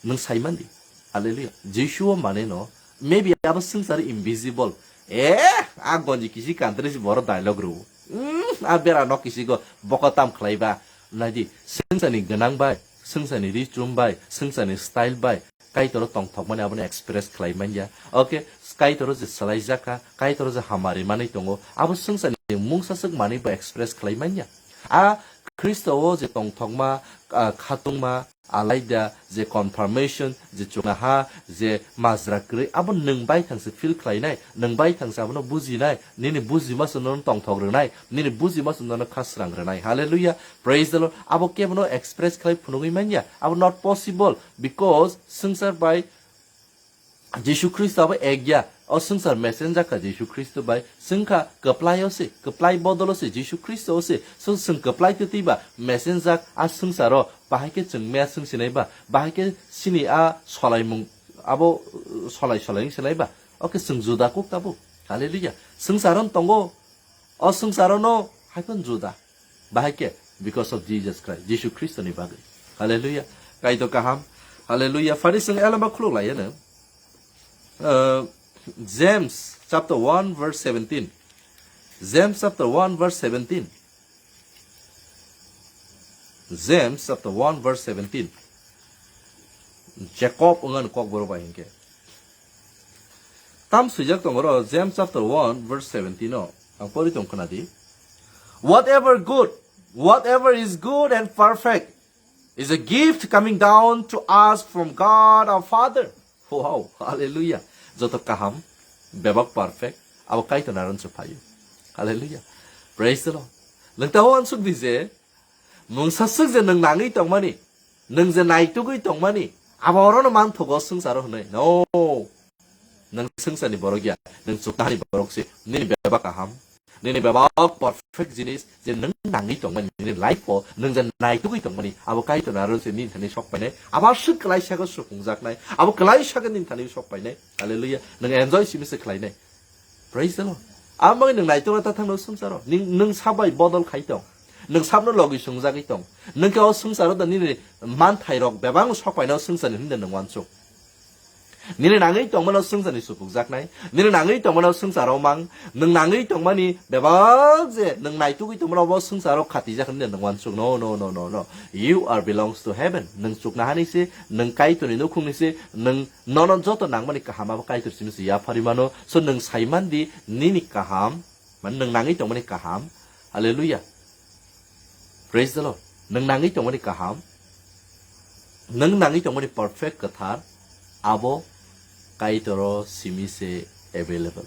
Nwng sai mandi. Hallelujah. Jisuo mane no, maybe abo swngchar invisible. Eh, a gonji kisi country si boro dialogue rw. Hmm, a bera nok kisi go boko tam khlai ba. Naidi, swngchani gwnang bai, swngchani ri chum bai, swngchani style bai, Kaitoro tongthok mani abono express khlai manya. Okay, Kaitoro je salai jaka, Kaitoro je hamari mani tongo, abo swngchani mungsa swk mani bo express khlai manya. A Khristo o je tongthokma, ah, khatungma, alaida je confirmation, je chuknaha, je majra kwrwi, abo nwng bai thangse feel khlainai, nwng bai thangse abono bujinai, nini bujima se nono tongthok rwnai, nini bujima se nono khasrang rwnai. Hallelujah, praise the Lord. Abo kebono express khlai phunugwi manya, abo not possible, because swngchar bai Jisu Khristo abo ek ya. O swngchar messenger kha Jisu Khristo bai. Swngkha kwplai o se, kwplai bodol o se, Jisu Khristo o se. So swng kwplai twtwi ba messenger a swngchar o bahai khe chwng mea swng sinai ba, bahai khe sini a solaimung abo, uh, solai solai wng sinai ba. Oke, chwng juda kuk tabuk. Hallelujah. Swngchar o tongo. O swngchar o no hai phano juda. Bahai khe, because of Jesus Christ, Jisu Khristo ni bagwi. Hallelujah. Kaitor kaham. Hallelujah. Phari chwng elamba khuluk lai ano. Uh, James chapter one verse seventeen. James chapter one verse seventeen. James chapter one verse seventeen. Jacob wngani kokborok bai hinkhe. Tam swijak tongo ro James chapter one verse seventeen o. Ang pori tong khna di. Whatever good, whatever is good and perfect is a gift coming down to us from God our Father. Wow, hallelujah. Joto kaham, bebak perfect, Abo Kaitor naron se phaio. Hallelujah. Praise the Lord. Nwng ta uansuk di je, mungsa swk je nwng nangwi tongmani, nwng je naitugwi tongmani, abo orono manthogo swngcharo hwnwi. No. Nwng swngcharni borok ya, nwng chuknohani borok se. Nini bebak kaham, nini bebak perfect jinis je nwng nangwi tongmani, nini life-o nwng je naitugwi tongmani, abo Kaitor naron se nini thani sok painai, abo aswk kwlaisa khe supungjaknai, abo kwlaisa khe nini thani sok painai. Hallelujah. Nwng enjoy simi se khlainai. Praise the Lord. Amo nwng naitukna ta thangno swngcharo. Nwng, nwng sabai bodol khai tong. Nwng sabno logi swngjagwi tong. Nwng khe o swngcharo da nini manthairok bebak sok painai o swngcharni hwnwi nwng uansuk. Nini nangwi tongmano swngcharni supukjaknai. Nini nangwi tongmano swngcharo mang. Nwng nangwi tongmani bebak je nwng naitugwi tongmano bo swngcharo khatijak hwnwi nwng uansuk. No, no, no, no, no. You are belongs to heaven. Nwng chuknohani se, nwng Kaitorni nukhungni se, nwng nono joto nangmani kaham abo Kaitor simi se yapharwi mano. So nwng saiman di nini kaham, mane nwng nangwi tongmani kaham. Hallelujah. Praise the Lord. Nwng nangwi tongmani kaham. Nwng nangwi tongmani perfect kwthar. Abo Kaitoro simi se available.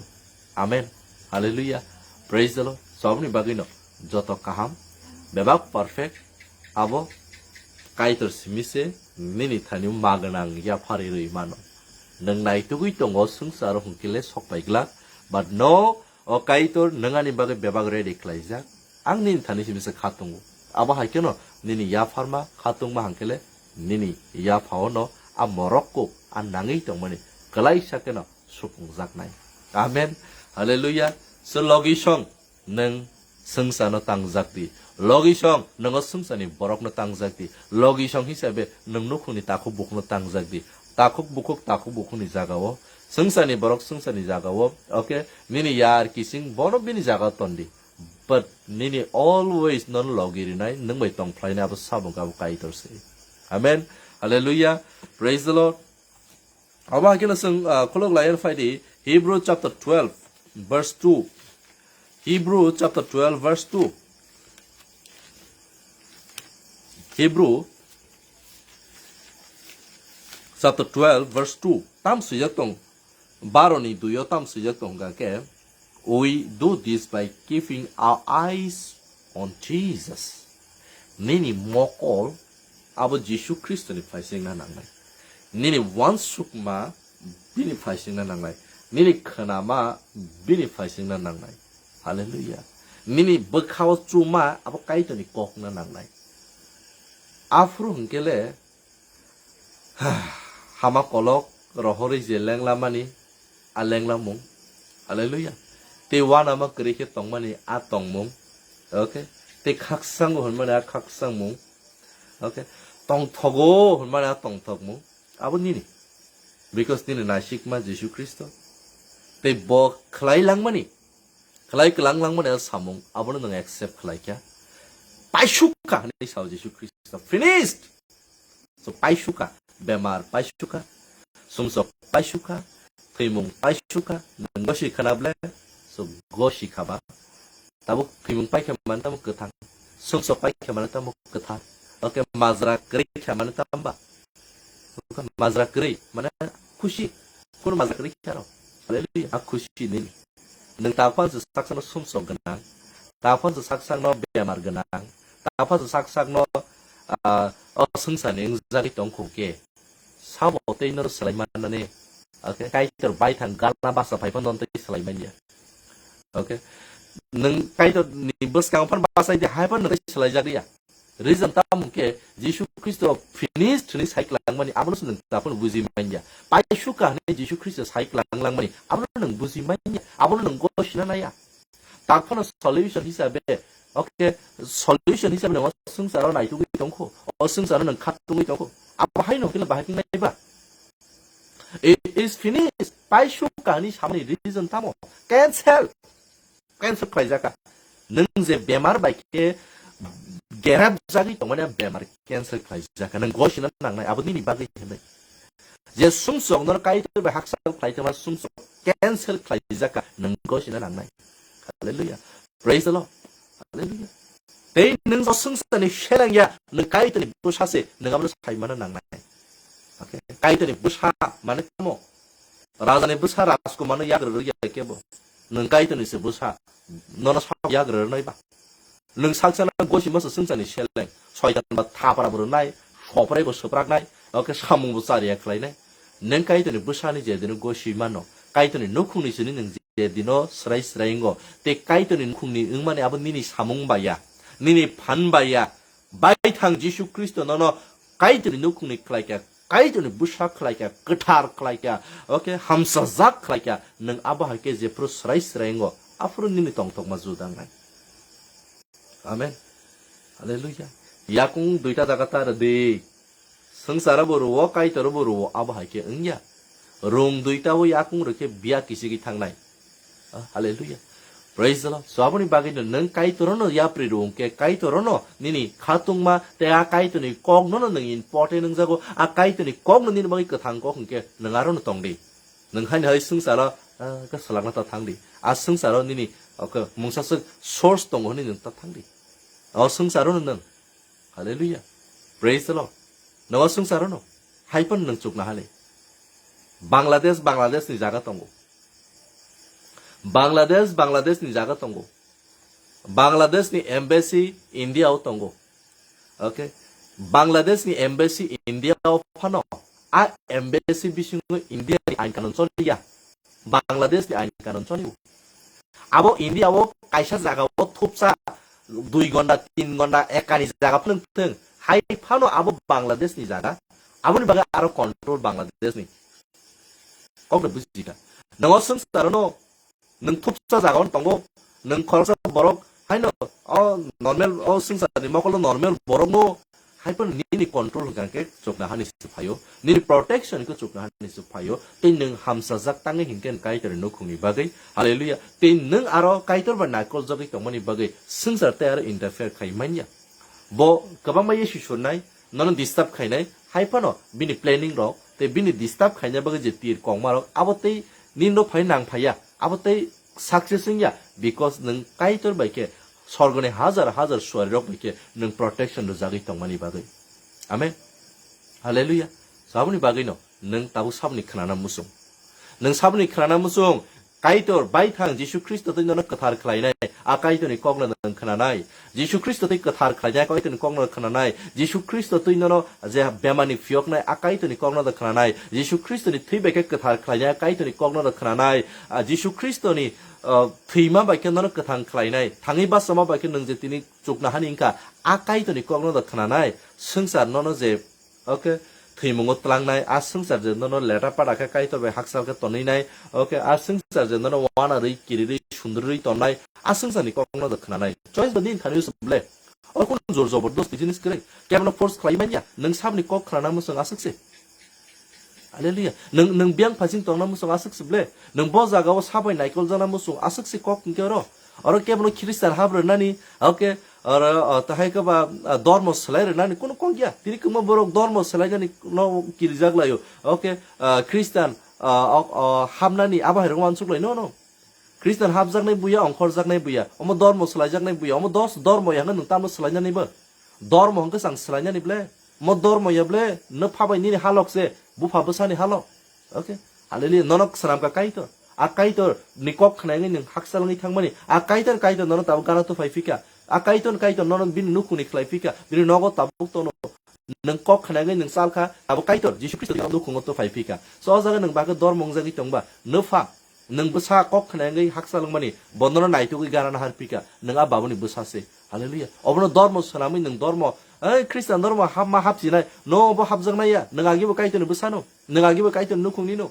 Amen. Hallelujah. Praise the Lord. So aboni bagwino joto kaham, bebak perfect, abo Kaitor simi se nini thani magwnang yapharwi rwi mano. Nwng naitugwi tongo swngcharo hwnkhe le sok pai glak, but no, o Kaitor nwng ani bagwi bebak ready khlaijak. Ang nini thani simi se kha tongo. Abo hai kheno nini yapharma kha tongma hwnkhe le nini yapha-o no a morok kuk a nangwi tongmani kwlaisa kheno supungjaknai. Amen. Hallelujah. So logi song nwng swngcharno tangjak di. Logi song nwng o swngcharni borokno tangjak di. Logi song hisabe nwng nukhungni takhuk bukhukno tangjak di. Takhuk bukhuk, takhuk bukhukni jagao, swngcharni borok swngcharni jagao, okay, nini yar kising bono bini jagao ton di. But nini always nono logi rinai, nwng bai tong phlainai abo sabuk abo Kaitor se. Amen. Hallelujah. Praise the Lord. Abo hai kheno chwng, ah, khulok lai phai di, Hebrew chapter twelve, verse two. Hebrew chapter twelve, verse two. Hebrew chapter twelve, verse two. Tam swijak tong, baro ni dui o tam swijak tong hwnkha khe, "We do this by keeping our eyes on Jesus." Nini mokol abo Jisu Khristoni phaisingna nangnai. Nini uansukma bini phaisingna nangnai. Nini khwnama bini phaisingna nangnai. Hallelujah. Nini bwkhao chuma abo Kaitorni kokna nangnai. Aphuru hwnkhe le, hama kolok rohorwi je lenglamani, a lenglamung. Hallelujah. Tei uanama kwrwi khe tongmani a tongmung. Okay. Tei khaksango hwnmani a khaksangmung. Okay. Tongthogo hwnmani a tongthokmung. Abo nini. Because nini naisikma Jisu Khristo. Tei bo khlai langmani, khlai kwlang langmani a samung, abono nwng accept khlai kha. Paisukha hwnwi sao Jisu Khristo. Finished! So paisukha, bemar paisukha, sumsok paisukha, thwimung paisukha, nwng gosi khana ble, so gosi khaba. Tabuk thwimung paikha mani tamo kwthang, sumsok paikha mani tamo kwthar. Okay, majra kwrwi kha mani tamba. Okay, majra kwrwi, mane khusi, kun majra kwrwi kha ro. Hallelujah, a khusi nini. Nwng taphang se saksakno sumsok gwnang, taphang se saksakno bemar gwnang, taphang se saksakno, ah, o swngcharni wngjagwi tongkhu khe, sabo tei no swlai mannani, okay, Kaitor baithang gala basa phai phano tei swlai manya. Okay, nwng Kaitorni bwskango phano bachai di, hai phano tei swlai jak ya. Reason tamo khe Jisu Khristo finished hwnwi sai kwlangmani, abono se nwng taphano buji manya. Paisukha hwnwi Jisu Khristo sai kwlang langmani, abono nwng buji manya, abono nwng gosina naya. Taphano solution hisabe, okay, solution hisabe nwng o swngcharo naitugwi tongkho, o swngcharo nwng khatungwi tongkho. Abo haino khe bahai wngnai ba? It is finished. Paisukha hwnwi samani reason tamo? Cancel. Cancel khlaijak kha. Nwng je bemar bai khe gerap jagwi tongmani, bemar cancel khlaijak kha. Nwng gosina nangnai, abo nini bagwi hwnwi. Je sumsok nono Kaitor bai hakchal khlai tongma sumsok cancel khlaijak kha, nwng gosina nangnai. Hallelujah. Praise the Lord. Hallelujah. Tei nwng o swngcharni seleng ya, nwng Kaitorni bwsa se, nwng abono sai mano nangnai. Okay. Kaitorni bwsa mane tamo? Rajani bwsa rajkumarno yagra rwya kebo. Nwng Kaitorni se bwsa, nono sabo yagra rwnai ba. Nwng saksa na gosi masa swngcharni seleng, soitan ba thapra bo rwnai, soprai bo swpraknai, oke samung bo chariya khlainai. Nwng Kaitorni bwsani je dino gosi mano, Kaitorni nukhungni sini nwng je dino srai srai wngo, tei Kaitorni nukhungni wngmani abo nini samung ba ya, nini phan ba ya, Baithang Jisu Khristo nono Kaitorni nukhungni khlaikha, Kaitorni bwsa khlaikha, kwthar khlaikha, oke, hamsajak khlaikha, nwng abo hai khe jephru srai srai wngo, aphuru nini tongthokma juda wngnai. Amen. Hallelujah. Yakung duita jaga ta rwdi. Swngcharo bo rwo, Kaitoro bo rwo, abo hai khe wngya. Rung duita o yakung rwkhe biya kichigwi thangnai. Ah, hallelujah. Praise the Lord. So aboni bagwi no nwng Kaitorono yapri rwng khe Kaitorono nini khatungma tei a Kaitorni koknono nwng important wngjago. A Kaitorni kokno nini bagwi kwthang kok hwnkhe nwng arono tongdi. Nwng haini hai swngcharo, ah, khe swlakna ta thangdi. A swngcharo nini, okay, mungsaswk source tongo hwnwi nwng ta thangdi. O swngcharono nwng. Hallelujah. Praise the Lord. Nogo swngcharono. Haiphano nwng chukna hali. Bangladesh, Bangladesh ni jaga tongo. Bangladesh, Bangladesh ni jaga tongo. Bangladesh ni embassy India o tongo. Okay. Bangladesh ni embassy India o phano. A embassy bisingo India ni ain kanun choliya. Bangladesh ni ain kanun choliya. Abo India o kaisa jaga o thupsa dui gonda, tin gonda, ekani jaga phano thwng. Hai phano abo Bangladesh ni jaga. Aboni bagwi aro control Bangladesh ni. Kok da bujita. Nogo swngcharo no Nwng thupsa jaga-o tongo, nwng khoroksa borok haino o normal o swngcharni mokolo normal borokno haiphano nini control hwnkha khe chukna hani se phaio, nini protection khe chukna hani se phaio, tei nwng hamsajak tangwi hinkhe Kaitorni nukhungni bagwi. Hallelujah. Tei nwng aro Kaitor bai naikoljagwi tongmani bagwi swngchar tei aro interfere khai manya. Bo kwbangma yesi surnai, nono disturb khainai, haiphano bini planning rok tei bini disturb khaina bagwi je tir kongma rok abo tei nini no phai nang phaiya, abo tei success wngya, because nwng Kaitor bai khe sorgoni hajar hajar suari rok bai khe nwng protection rwjagwi tongmani bagwi. Amen. Hallelujah. So aboni bagwi no nwng tabuk saboni khwnana muchung. Nwng saboni khwnana muchung, Kaitor baithang Jisu Khristo twi nono kwthar khlainai, a Kaitorni kokno nwng khwnanai. Jisu Khristo twi kwthar khlainai, a Kaitorni kokno khwnanai. Jisu Khristo twi nono je bemani phiyoknai, a Kaitorni kokno da khwnanai. Jisu Khristoni thwi bai khe kwthar khlainai, a Kaitorni kokno da khwnanai. A Jisu Khristoni, uh, thwima bai khe nono kwthang khlainai. Thangwi bachama bai khe nwng je tini chukna hani wngkha, a Kaitorni kokno da khwnanai. Swngchar nono je Okay, thwimungo tlangnai, a swngchar je nono leta pada khe Kaitor bai hakchal khe tonwi nai. Okay, a swngchar je nono wana rwi, kirirwi, sundrwi tongnai, a swngcharni kokno da khwnanai. Choice ba nini thani se ble. O kun jor jobordosti jinis kwrwi. Kebono force khlai manya, nwng sabni kok khwnana muchung aswk se. Hallelujah. Nwng, nwng biyang phasing tongna muchung aswk se ble. Nwng bo jaga o sabai naikol jana muchung aswk se kok hwnkhe oro. Oro kebono Christian hap rwnani, okay, oro, o, tahai khe ba, a, dormo swlai rwnani kunu kok ya. Tini kwbangma borok dormo swlainani no kirijak laio. Okay, a, Christian, a, o, o, hapnani abo hai rok uansuk lai no, no. Christian hapjaknai buya, ongkhorjaknai buya, omo dormo swlaijaknai buya, omo dos dormo ya hwnwi nwng tamo swlainani bo? Dormo hwnkhe chwng swlainani ble? Mo dormo ya ble? No pha bai nini halok se, bupha bwsani halok. Okay? Hallelujah. Nono swnamkha Kaitor. A Kaitor ni kok khnaingwi nwng hakchal wngwi thangmani. A Kaitor, Kaitor nono tabuk gana tuphai phika. A Kaitor, Kaitor nono bini nukhungni khlai phika. Bini nogo tabuk tono. Nwng kok khnaingwi nwng chalkha, abo Kaitor Jisu Khristo twi nukhungo tuphai phika. So o jaga nwng bagwi dormo wngjagwi tongba, nwpha, nwng bwsa kok khnaingwi hakchal wngmani, bo nono naitugwi gana nahar phika, nwng a babuni bwsa se. Hallelujah. Obono dormo swnamwi nwng dormo, ei Christian dormo hapma hapchinai, no obo hapjaknai ya, nwng agibo Kaitorni bwsano, nwng agibo Kaitorni nukhungni no.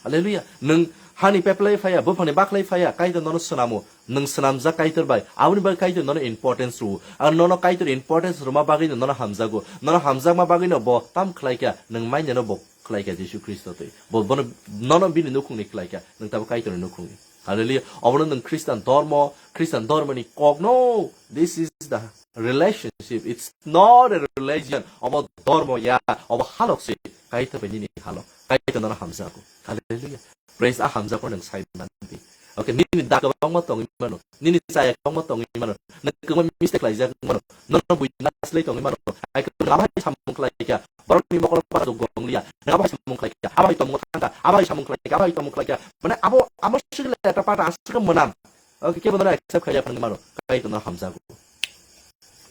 Hallelujah. Nwng hani peplai phaiya, buphangni baklai phaiya, Kaitor nono swnamo. Nwng swnamjak Kaitor bai. Aboni bagwi Kaitor nono importance rwo. Ang nono Kaitor importance rwma bagwino nono hamjago. Nono hamjakma bagwino bo tam khlaikha, nwng mainyano bo khlaikha Jisu Khristo twi. Bo bono, nono bini nukhungni khlaikha, nwng tabo Kaitorni nukhungni. Hallelujah. Obono nwng Christian dormo, Christian dormoni kokno. This is the Relationship, it's not a religion. Obo dormo ya, obo halok se. Kaitor bai nini halok. Kaitor nono hamjago. Hallelujah. Praise a hamjago nwng sai mandi. Okay, nini da kwbangma tongwi mano, nini chaya kwbangma tongwi mano, nini kwbangma mistake khlaijak mano, nono buina slai tongwi mano, hai khe nang abai samung khlaikha, borokni mokolo para jok gongliya, nang abai samung khlaikha, abai tongmo thangkha, abai samung khlaikha, abai tongmo khlaikha, mane abo, amo sikle eta pata aswk mwnam, okay, kebo nono accept khlaiya phang mano, kai tono hamjago.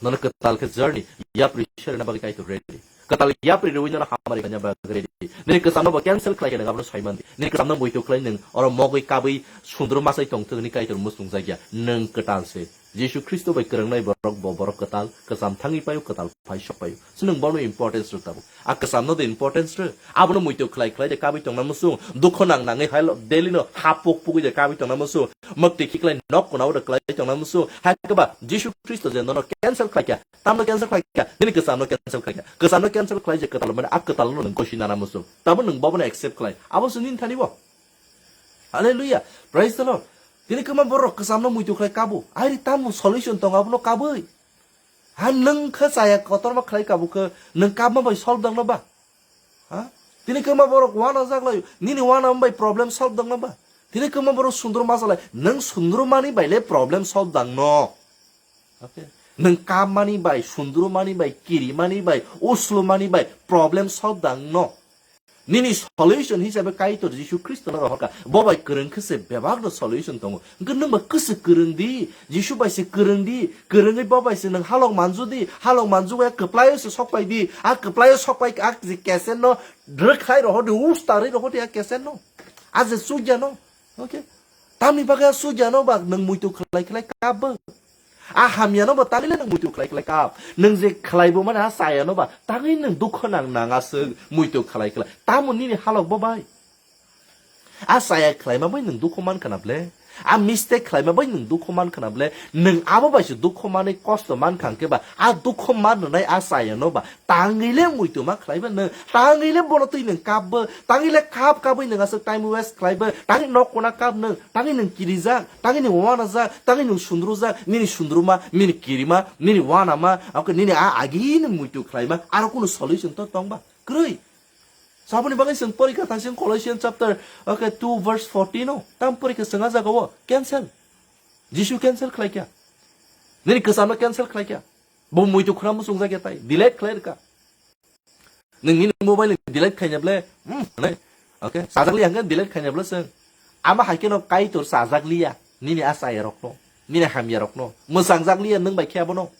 Nono kwtal khe journey, yapri serna bagwi Kaitor ready. Kwtal yapri rwi nono hamari kanya bagwi ready. Nini kwchamno bo cancel khlai khe nang abono sai mandi. Nini kwchamno muitu khlai nang oro mogwi kabwi sundru masai tongthok ni Kaitor muchung jakya. Nang kwtal se. Jisu Khristo bai kwrwngnai borok bo borok kwtal, kwcham thangwi paio, kwtal phai sok paio. Chwng bono importance rw tabuk. A kwchamno de importance rw. Abono muitu khlai khlai de kabwi tongna muchung. Dukho nang nangwi hailo daily no hapuk pugwi de kabwi tongna muchung. Mukti khiklai nok kuna oro kwlai tongna musu. Hai khe ba Jisu Khristo je nono cancel khlai kha. Tamno cancel khlai kha. Nini kwchamno cancel khlai kha. Kwchamno cancel khlai je kwtal mane a kwtal no nang gosi nana musu. Tamo nang bobo accept khlai. Abo se nini thani bo. Hallelujah. Praise the Lord. Tini kwma borok kwchamno muitu khlai kabo. Airi tamo solution tong abono kabwi. Ha nang khe chaya kotorma khlai kabo khe nang kabma bai solve dang no ba. Ha? Tini kwma borok wana jaglai, nini wana bai problem solve dang na ba? Tini kwma borok sundru ma jalai, nang sundru mani bai le problem solve dang no. Okay. Nang kam mani bai, sundru mani bai, kiri mani bai, uslu mani bai problem solve dang no. Nini solution hisabe Kaitor Jisu Khristo no rohorka. Bo bai kwrwng khe se bebak no solution tongo. Hwnkhe nwng ba kwswk kwrwng di, Jisu bai se kwrwng di, kwrwngwi bo bai se nwng halok manju di, halok manju ya kwplaio se sok pai di, a kwplaio sok pai a je cassette no rwkhlai rohor di, us tarwi rohor di a cassette no. A je chukya no, okay? Tamni bagwi a chukya no ba nwng muitu khlai khlai kap bo. A hamya no bo tangwi le nwng muitu khlai khlai kap. Nwng je khlai bo mane a chaya no ba tangwi nwng dukho nang nang aswk muitu khlai khlai. Tamo nini halok bo bai. A chaya khlaima bai nwng dukhu man khna ble? A mistake khlaima bai nwng dukhu man khna ble? Nwng abo bai se dukhu manwi kosto man kha hwnkhe ba, a dukhu man rwnai a chaya no ba tangwi le muitu ma khlai ba nwng, tangwi le bono twi nwng kap bo, tangwi le kap kabwi nwng aswk time waste khlai bo, tangwi nok kona kap nwng, tangwi nwng kirijak, tangwi nwng wanajak, tangwi nwng sundrujak, nini sundruma, nini kirima, nini wanama, okay, nini a agi nwng muitu khlaima, aro kunu solution to tong ba? Kwrwi. Saboni bagwi chwng porikha thang sing Colossians chapter, okay, two verse fourteen o. Tam porikha chwng a jaga o cancel. Jisu cancel khlai kha. Nini kwchamno cancel khlai kha. Bo muitu khuna muchung jakya tai. Delete khlai rwkha. Nwng nini mobile ni delete khaina ble. Hmm, nai. Okay, sajak liya hwnkhe delete khaina ble chwng. Ama hai kheno Kaitor sajak liya. Nini a chaya rokno. Nini hamya rokno. Mwchang jak liya nwng bai khe abono.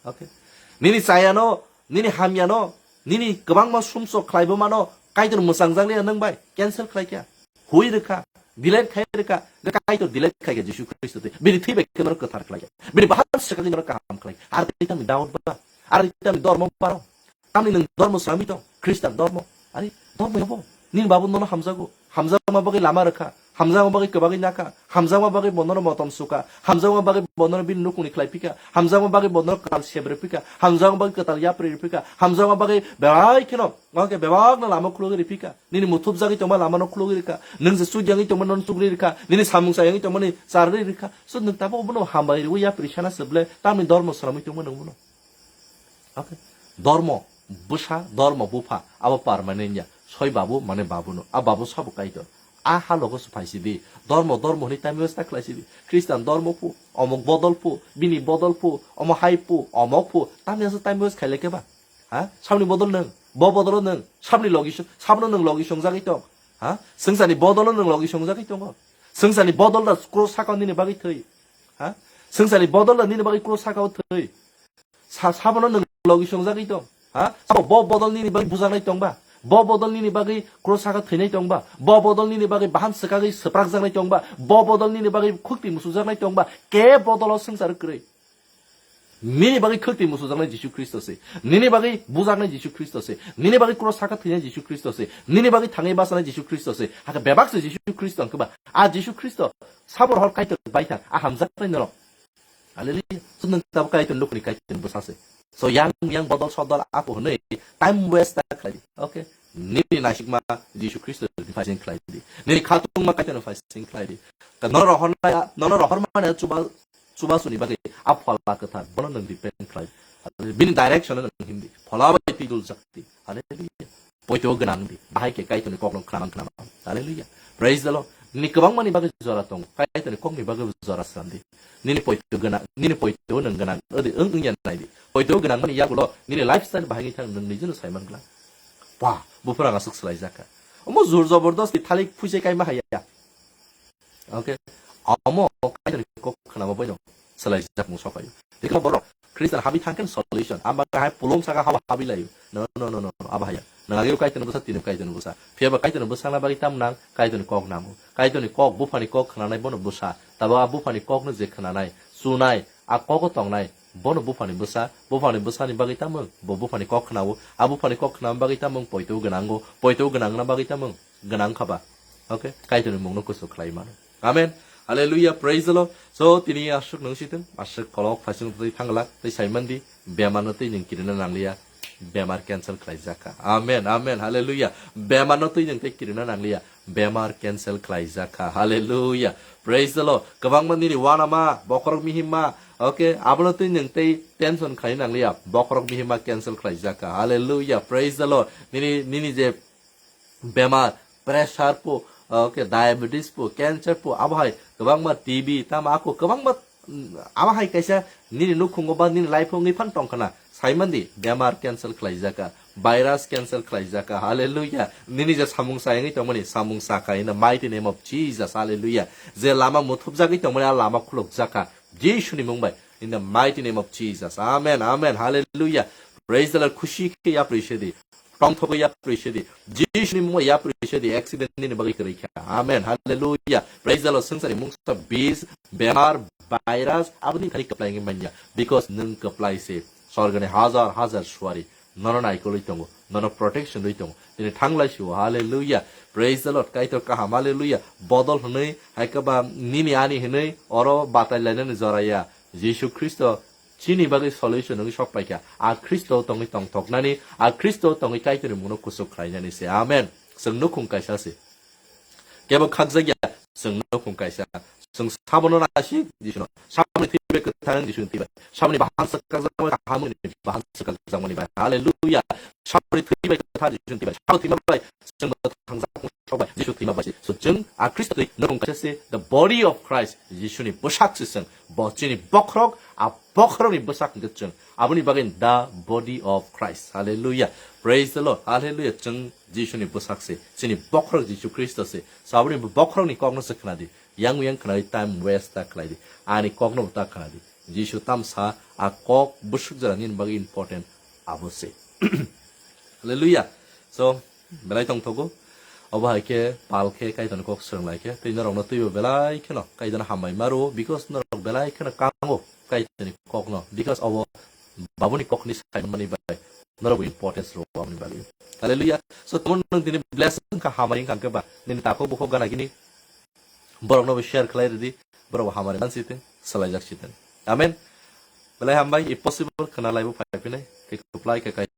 Okay. Nini chayano, nini hamyano, nini kwbangma sumsok khlaibo mano, Kaitor mwchangjakliya nwng bai cancel khlai kha. Hui rwkha, delete khai rwkha, Kaitor delete khai kha Jisu Khristo twi. Bini thwi bai khe norok kwthar khlai kha. Bini bahan swkang norok kaham khlai kha. Ar twi tamni doubt ba, ar twi tamni dormo baro. Tamni nwng dormo swrangwi tong, Khristan dormo. Ari dormo yabo. Nini babu nono hamjago. Hamjakma bagwi lama rwkha. Hamjakma bagwi kwbagwi nakha. Hamjakma bagwi bonono motom sukha. Hamjakma bagwi bonono bini nukungni khlai phikha. Hamjakma bagwi bonono kwtal sebre phikha. Hamjakma bagwi kwtal yapri rwphikha. Hamjakma bagwi belai kheno, okay, bebakno lama khulugwi rwphikha. Nini muthubjagwi tongma lamano khulugwi rwkha. Nwng je chukyangwi tongma nono chukri rwkha. Nini samung sayangwi tongmani charwi rwkha. So nwng tabuk bono hambai rwui yapri sana se ble tamni dormo swnamwi tongma nwng bono. Okay. Dormo bwsa, dormo bupha, abo permanent ya. Soi babu mane babuno. A babu sabo Kaitor. A halogo se phaisidi. Dormo, dormo hwnwi time waste ta khlaisidi. Khristan dormo phu, omok bodol phu, bini bodol phu, omo hai phu, omok phu. Tamni asa time waste khaile keba? Ha? Sabni bodol nwng, bo bodolo nwng, sabni logi song, sabno nwng logi songjagwi tong. Ha? Swngcharni bodolo nwng logi songjagwi tongo. Swngcharni bodol da cross sakao nini bagwi thwi. Ha? Swngcharni bodol da nini bagwi cross sakao thwi. Sa-, sabono nwng logi songjagwi tong. Ha? Sabo bo bodol nini bagwi bujaknai tongba? Bo bodol nini bagwi cross saka thwinai tongba? Bo bodol nini bagwi bahan swkagwi swprakjaknai tongba? Bo bodol nini bagwi khukti musujaknai tongba? Ke bodolo swngchar kwrwi? Nini bagwi khukti musujaknai Jisu Khristo se. Nini bagwi bujaknai Jisu Khristo se. Nini bagwi cross saka thwinai Jisu Khristo se. Nini bagwi thangwi bachanai Jisu Khristo se. Hakhe bebak se Jisu Khristo hwnkhe ba? A Jisu Khristo sabo rohor Kaitor bai thang. A hamjaknai norok. Hallelujah. So nwng tabuk Kaitor nukni Kaitor bwsa se. So yang yang bodol sodol apo hwnwi time waste ta khlai di. Okay. Nini nasikma Jisu Khristo ni phaising khlai di. Nini khatungma Kaitor ni phaising khlai di. Ka nono rohorna, nono rohormani chuba, chuba suni bagwi a phola kwthar bono nwng depend khlai di. Hallelujah. Bini direction no nwng him di. Phola bai twi dul jak di. Hallelujah. Poito gwnang di. Bahai khe Kaitor ni kok no khna mang khna mang. Hallelujah. Praise the Lord. Nini kwbangmani bagwi jora tongo, Kaitorni kokni bagwi jora slam di. Nini poito gwnang, nini poito nwng gwnang, odi wng wngya nai di. Poito gwnang mani yagulo nini lifestyle bahai wngwi thang nwng nijino sai man glak. Ba, buphuru ang aswk swlai jak kha. Omo jur jobordosti thalik phuise kaima haiya. Okay. Omo Kaitorni kok khnama boino swlai jak mung sokayo. Tei borok Christian habi thangkhe solution. Amba hai pulung saka hawa habi layo. No, no, no, no, no. Aba haya. Nang ageo Kaitorni bwsa, tini Kaitorni bwsa. Phiya ba Kaitorni bwsakna bagwi tam nang, Kaitorni kok nango. Kaitorni kok, buphani kok khnanai bono bwsa. Tabo a buphani kokno je khnanai, chunai, a kogo tongnai, bono buphani bwsa, buphani bwsani bagwi tamung, bo buphani kok khnao, a buphani kok khnama bagwi tamung poito gwnango, poito gwnangna bagwi tamung gwnang khaba. Okay, Kaitorni mungno kusu khlai mano. Amen. Hallelujah, praise the Lord. So, tini aswk nung sitwng, aswk kolok phasing twi thanglak, tei saimandi, bemarno tei nwng kirina nangliya, bemar cancel khlai jakha. Amen, amen, hallelujah. Bemarno tei nwng tei kirina nangliya, bemar cancel khlai jakha. Hallelujah. Praise the Lord. Kwbangma nini wanama, bokhorok mihimma, okay, abono tei nwng tei tension khlai nangliya, bokhorok mihimma cancel khlai jakha. Hallelujah. Praise the Lord. Nini, nini je bemar, pressure po, okay, diabetes po, cancer po, abo hai kwbangma T B, tamo ako kwbangma, mm, abo hai kaisa nini nukhungo ba nini life-o wngwi phan tongkhana. Saimandi, bemar cancel khlai jakha, virus cancel khlai jakha. Hallelujah. Nini je samung sayangwi tongmani, samung sakha in the mighty name of Jesus. Hallelujah. Je lama muthupjagwi tongmani, a lama khuluk jakha. Jisuni mung bai, in the mighty name of Jesus. Amen, amen. Hallelujah. Praise the Lord. Khushi khe yapri sedi. Tongthogwi yapri sedi. Jisuni mung bai yapri sedi. Accident nini bagwi kwrwi kha. Amen. Hallelujah. Praise the Lord. Swngcharni mungsa bis, bemar, virus, aboni thani kwplai wngwi manya. Because nwng kwplai se. Sorgani hajar hajar suari nono naikolwi tongo, nono protection rwi tongo. Tini thanglai sio. Hallelujah. Praise the Lord. Kaitor kaham. Hallelujah. Bodol hwnwi, hai khe ba nini ani hwnwi oro batai lainani jora ya. Jisu Khristo chini bagwi solution wngwi sok paikha. A Khristo tongwi tongthoknani, a Khristo tongwi Kaitorni mungno kuchuk khlainani se. Amen. Chwng nukhung kaisa se. Kebo khakjakya, chwng nukhung kaisa. Chwng sabono nasik, Jisuno. Saboni thwi bai kwthar, Jisuni thwi bai. Saboni bahan swkakjakmani kaham, Jisuni bahan swkakjakmani bai. Hallelujah. Saboni thwi bai kwthar, Jisuni thwi bai. Sabo thwima bai, chwng bo thangjak sok bai, Jisu thwima bai. So, chwng a Khristo thwi nukhung kaisa se, the body of Christ, Jisuni bwsak se chwng. Bo chini bokhorok, a bokhorokni bwsak hwnkhe chwng. Aboni bagwi the body of Christ. Hallelujah. Praise the Lord. Hallelujah. Chwng Jisuni bwsak se. Chini bokhorok Jisu Khristo se. Saboni bokhorokni kokno se khna di. Yang yang khnawi time waste ta khlai di. Ani kokno ta khna di. Jisu tamsa a kok bwswk jora nini bagwi important abo se. Hallelujah. So, belai tongthogo. Obo hai khe pal khe Kaitorni kok swrwng lai khe tei norokno twibo belai kheno Kaitorno hambai ma rwo, because norok belai kheno kango Kaitorni kokno, because obo Babuni kokni sai manmani bai norokbo importance rwo aboni bagwi. Hallelujah. So, tamo nwng tini blessing kha, hambai wngkha hwnkhe ba nini takhuk bukhuk gana gini borokno bo share khlai rwdi, borok bo hamari man sitwng, swlaijak sitwng. Amen. Belai hambai, if possible, khna laibo phai phinai, tei kwplai khe kai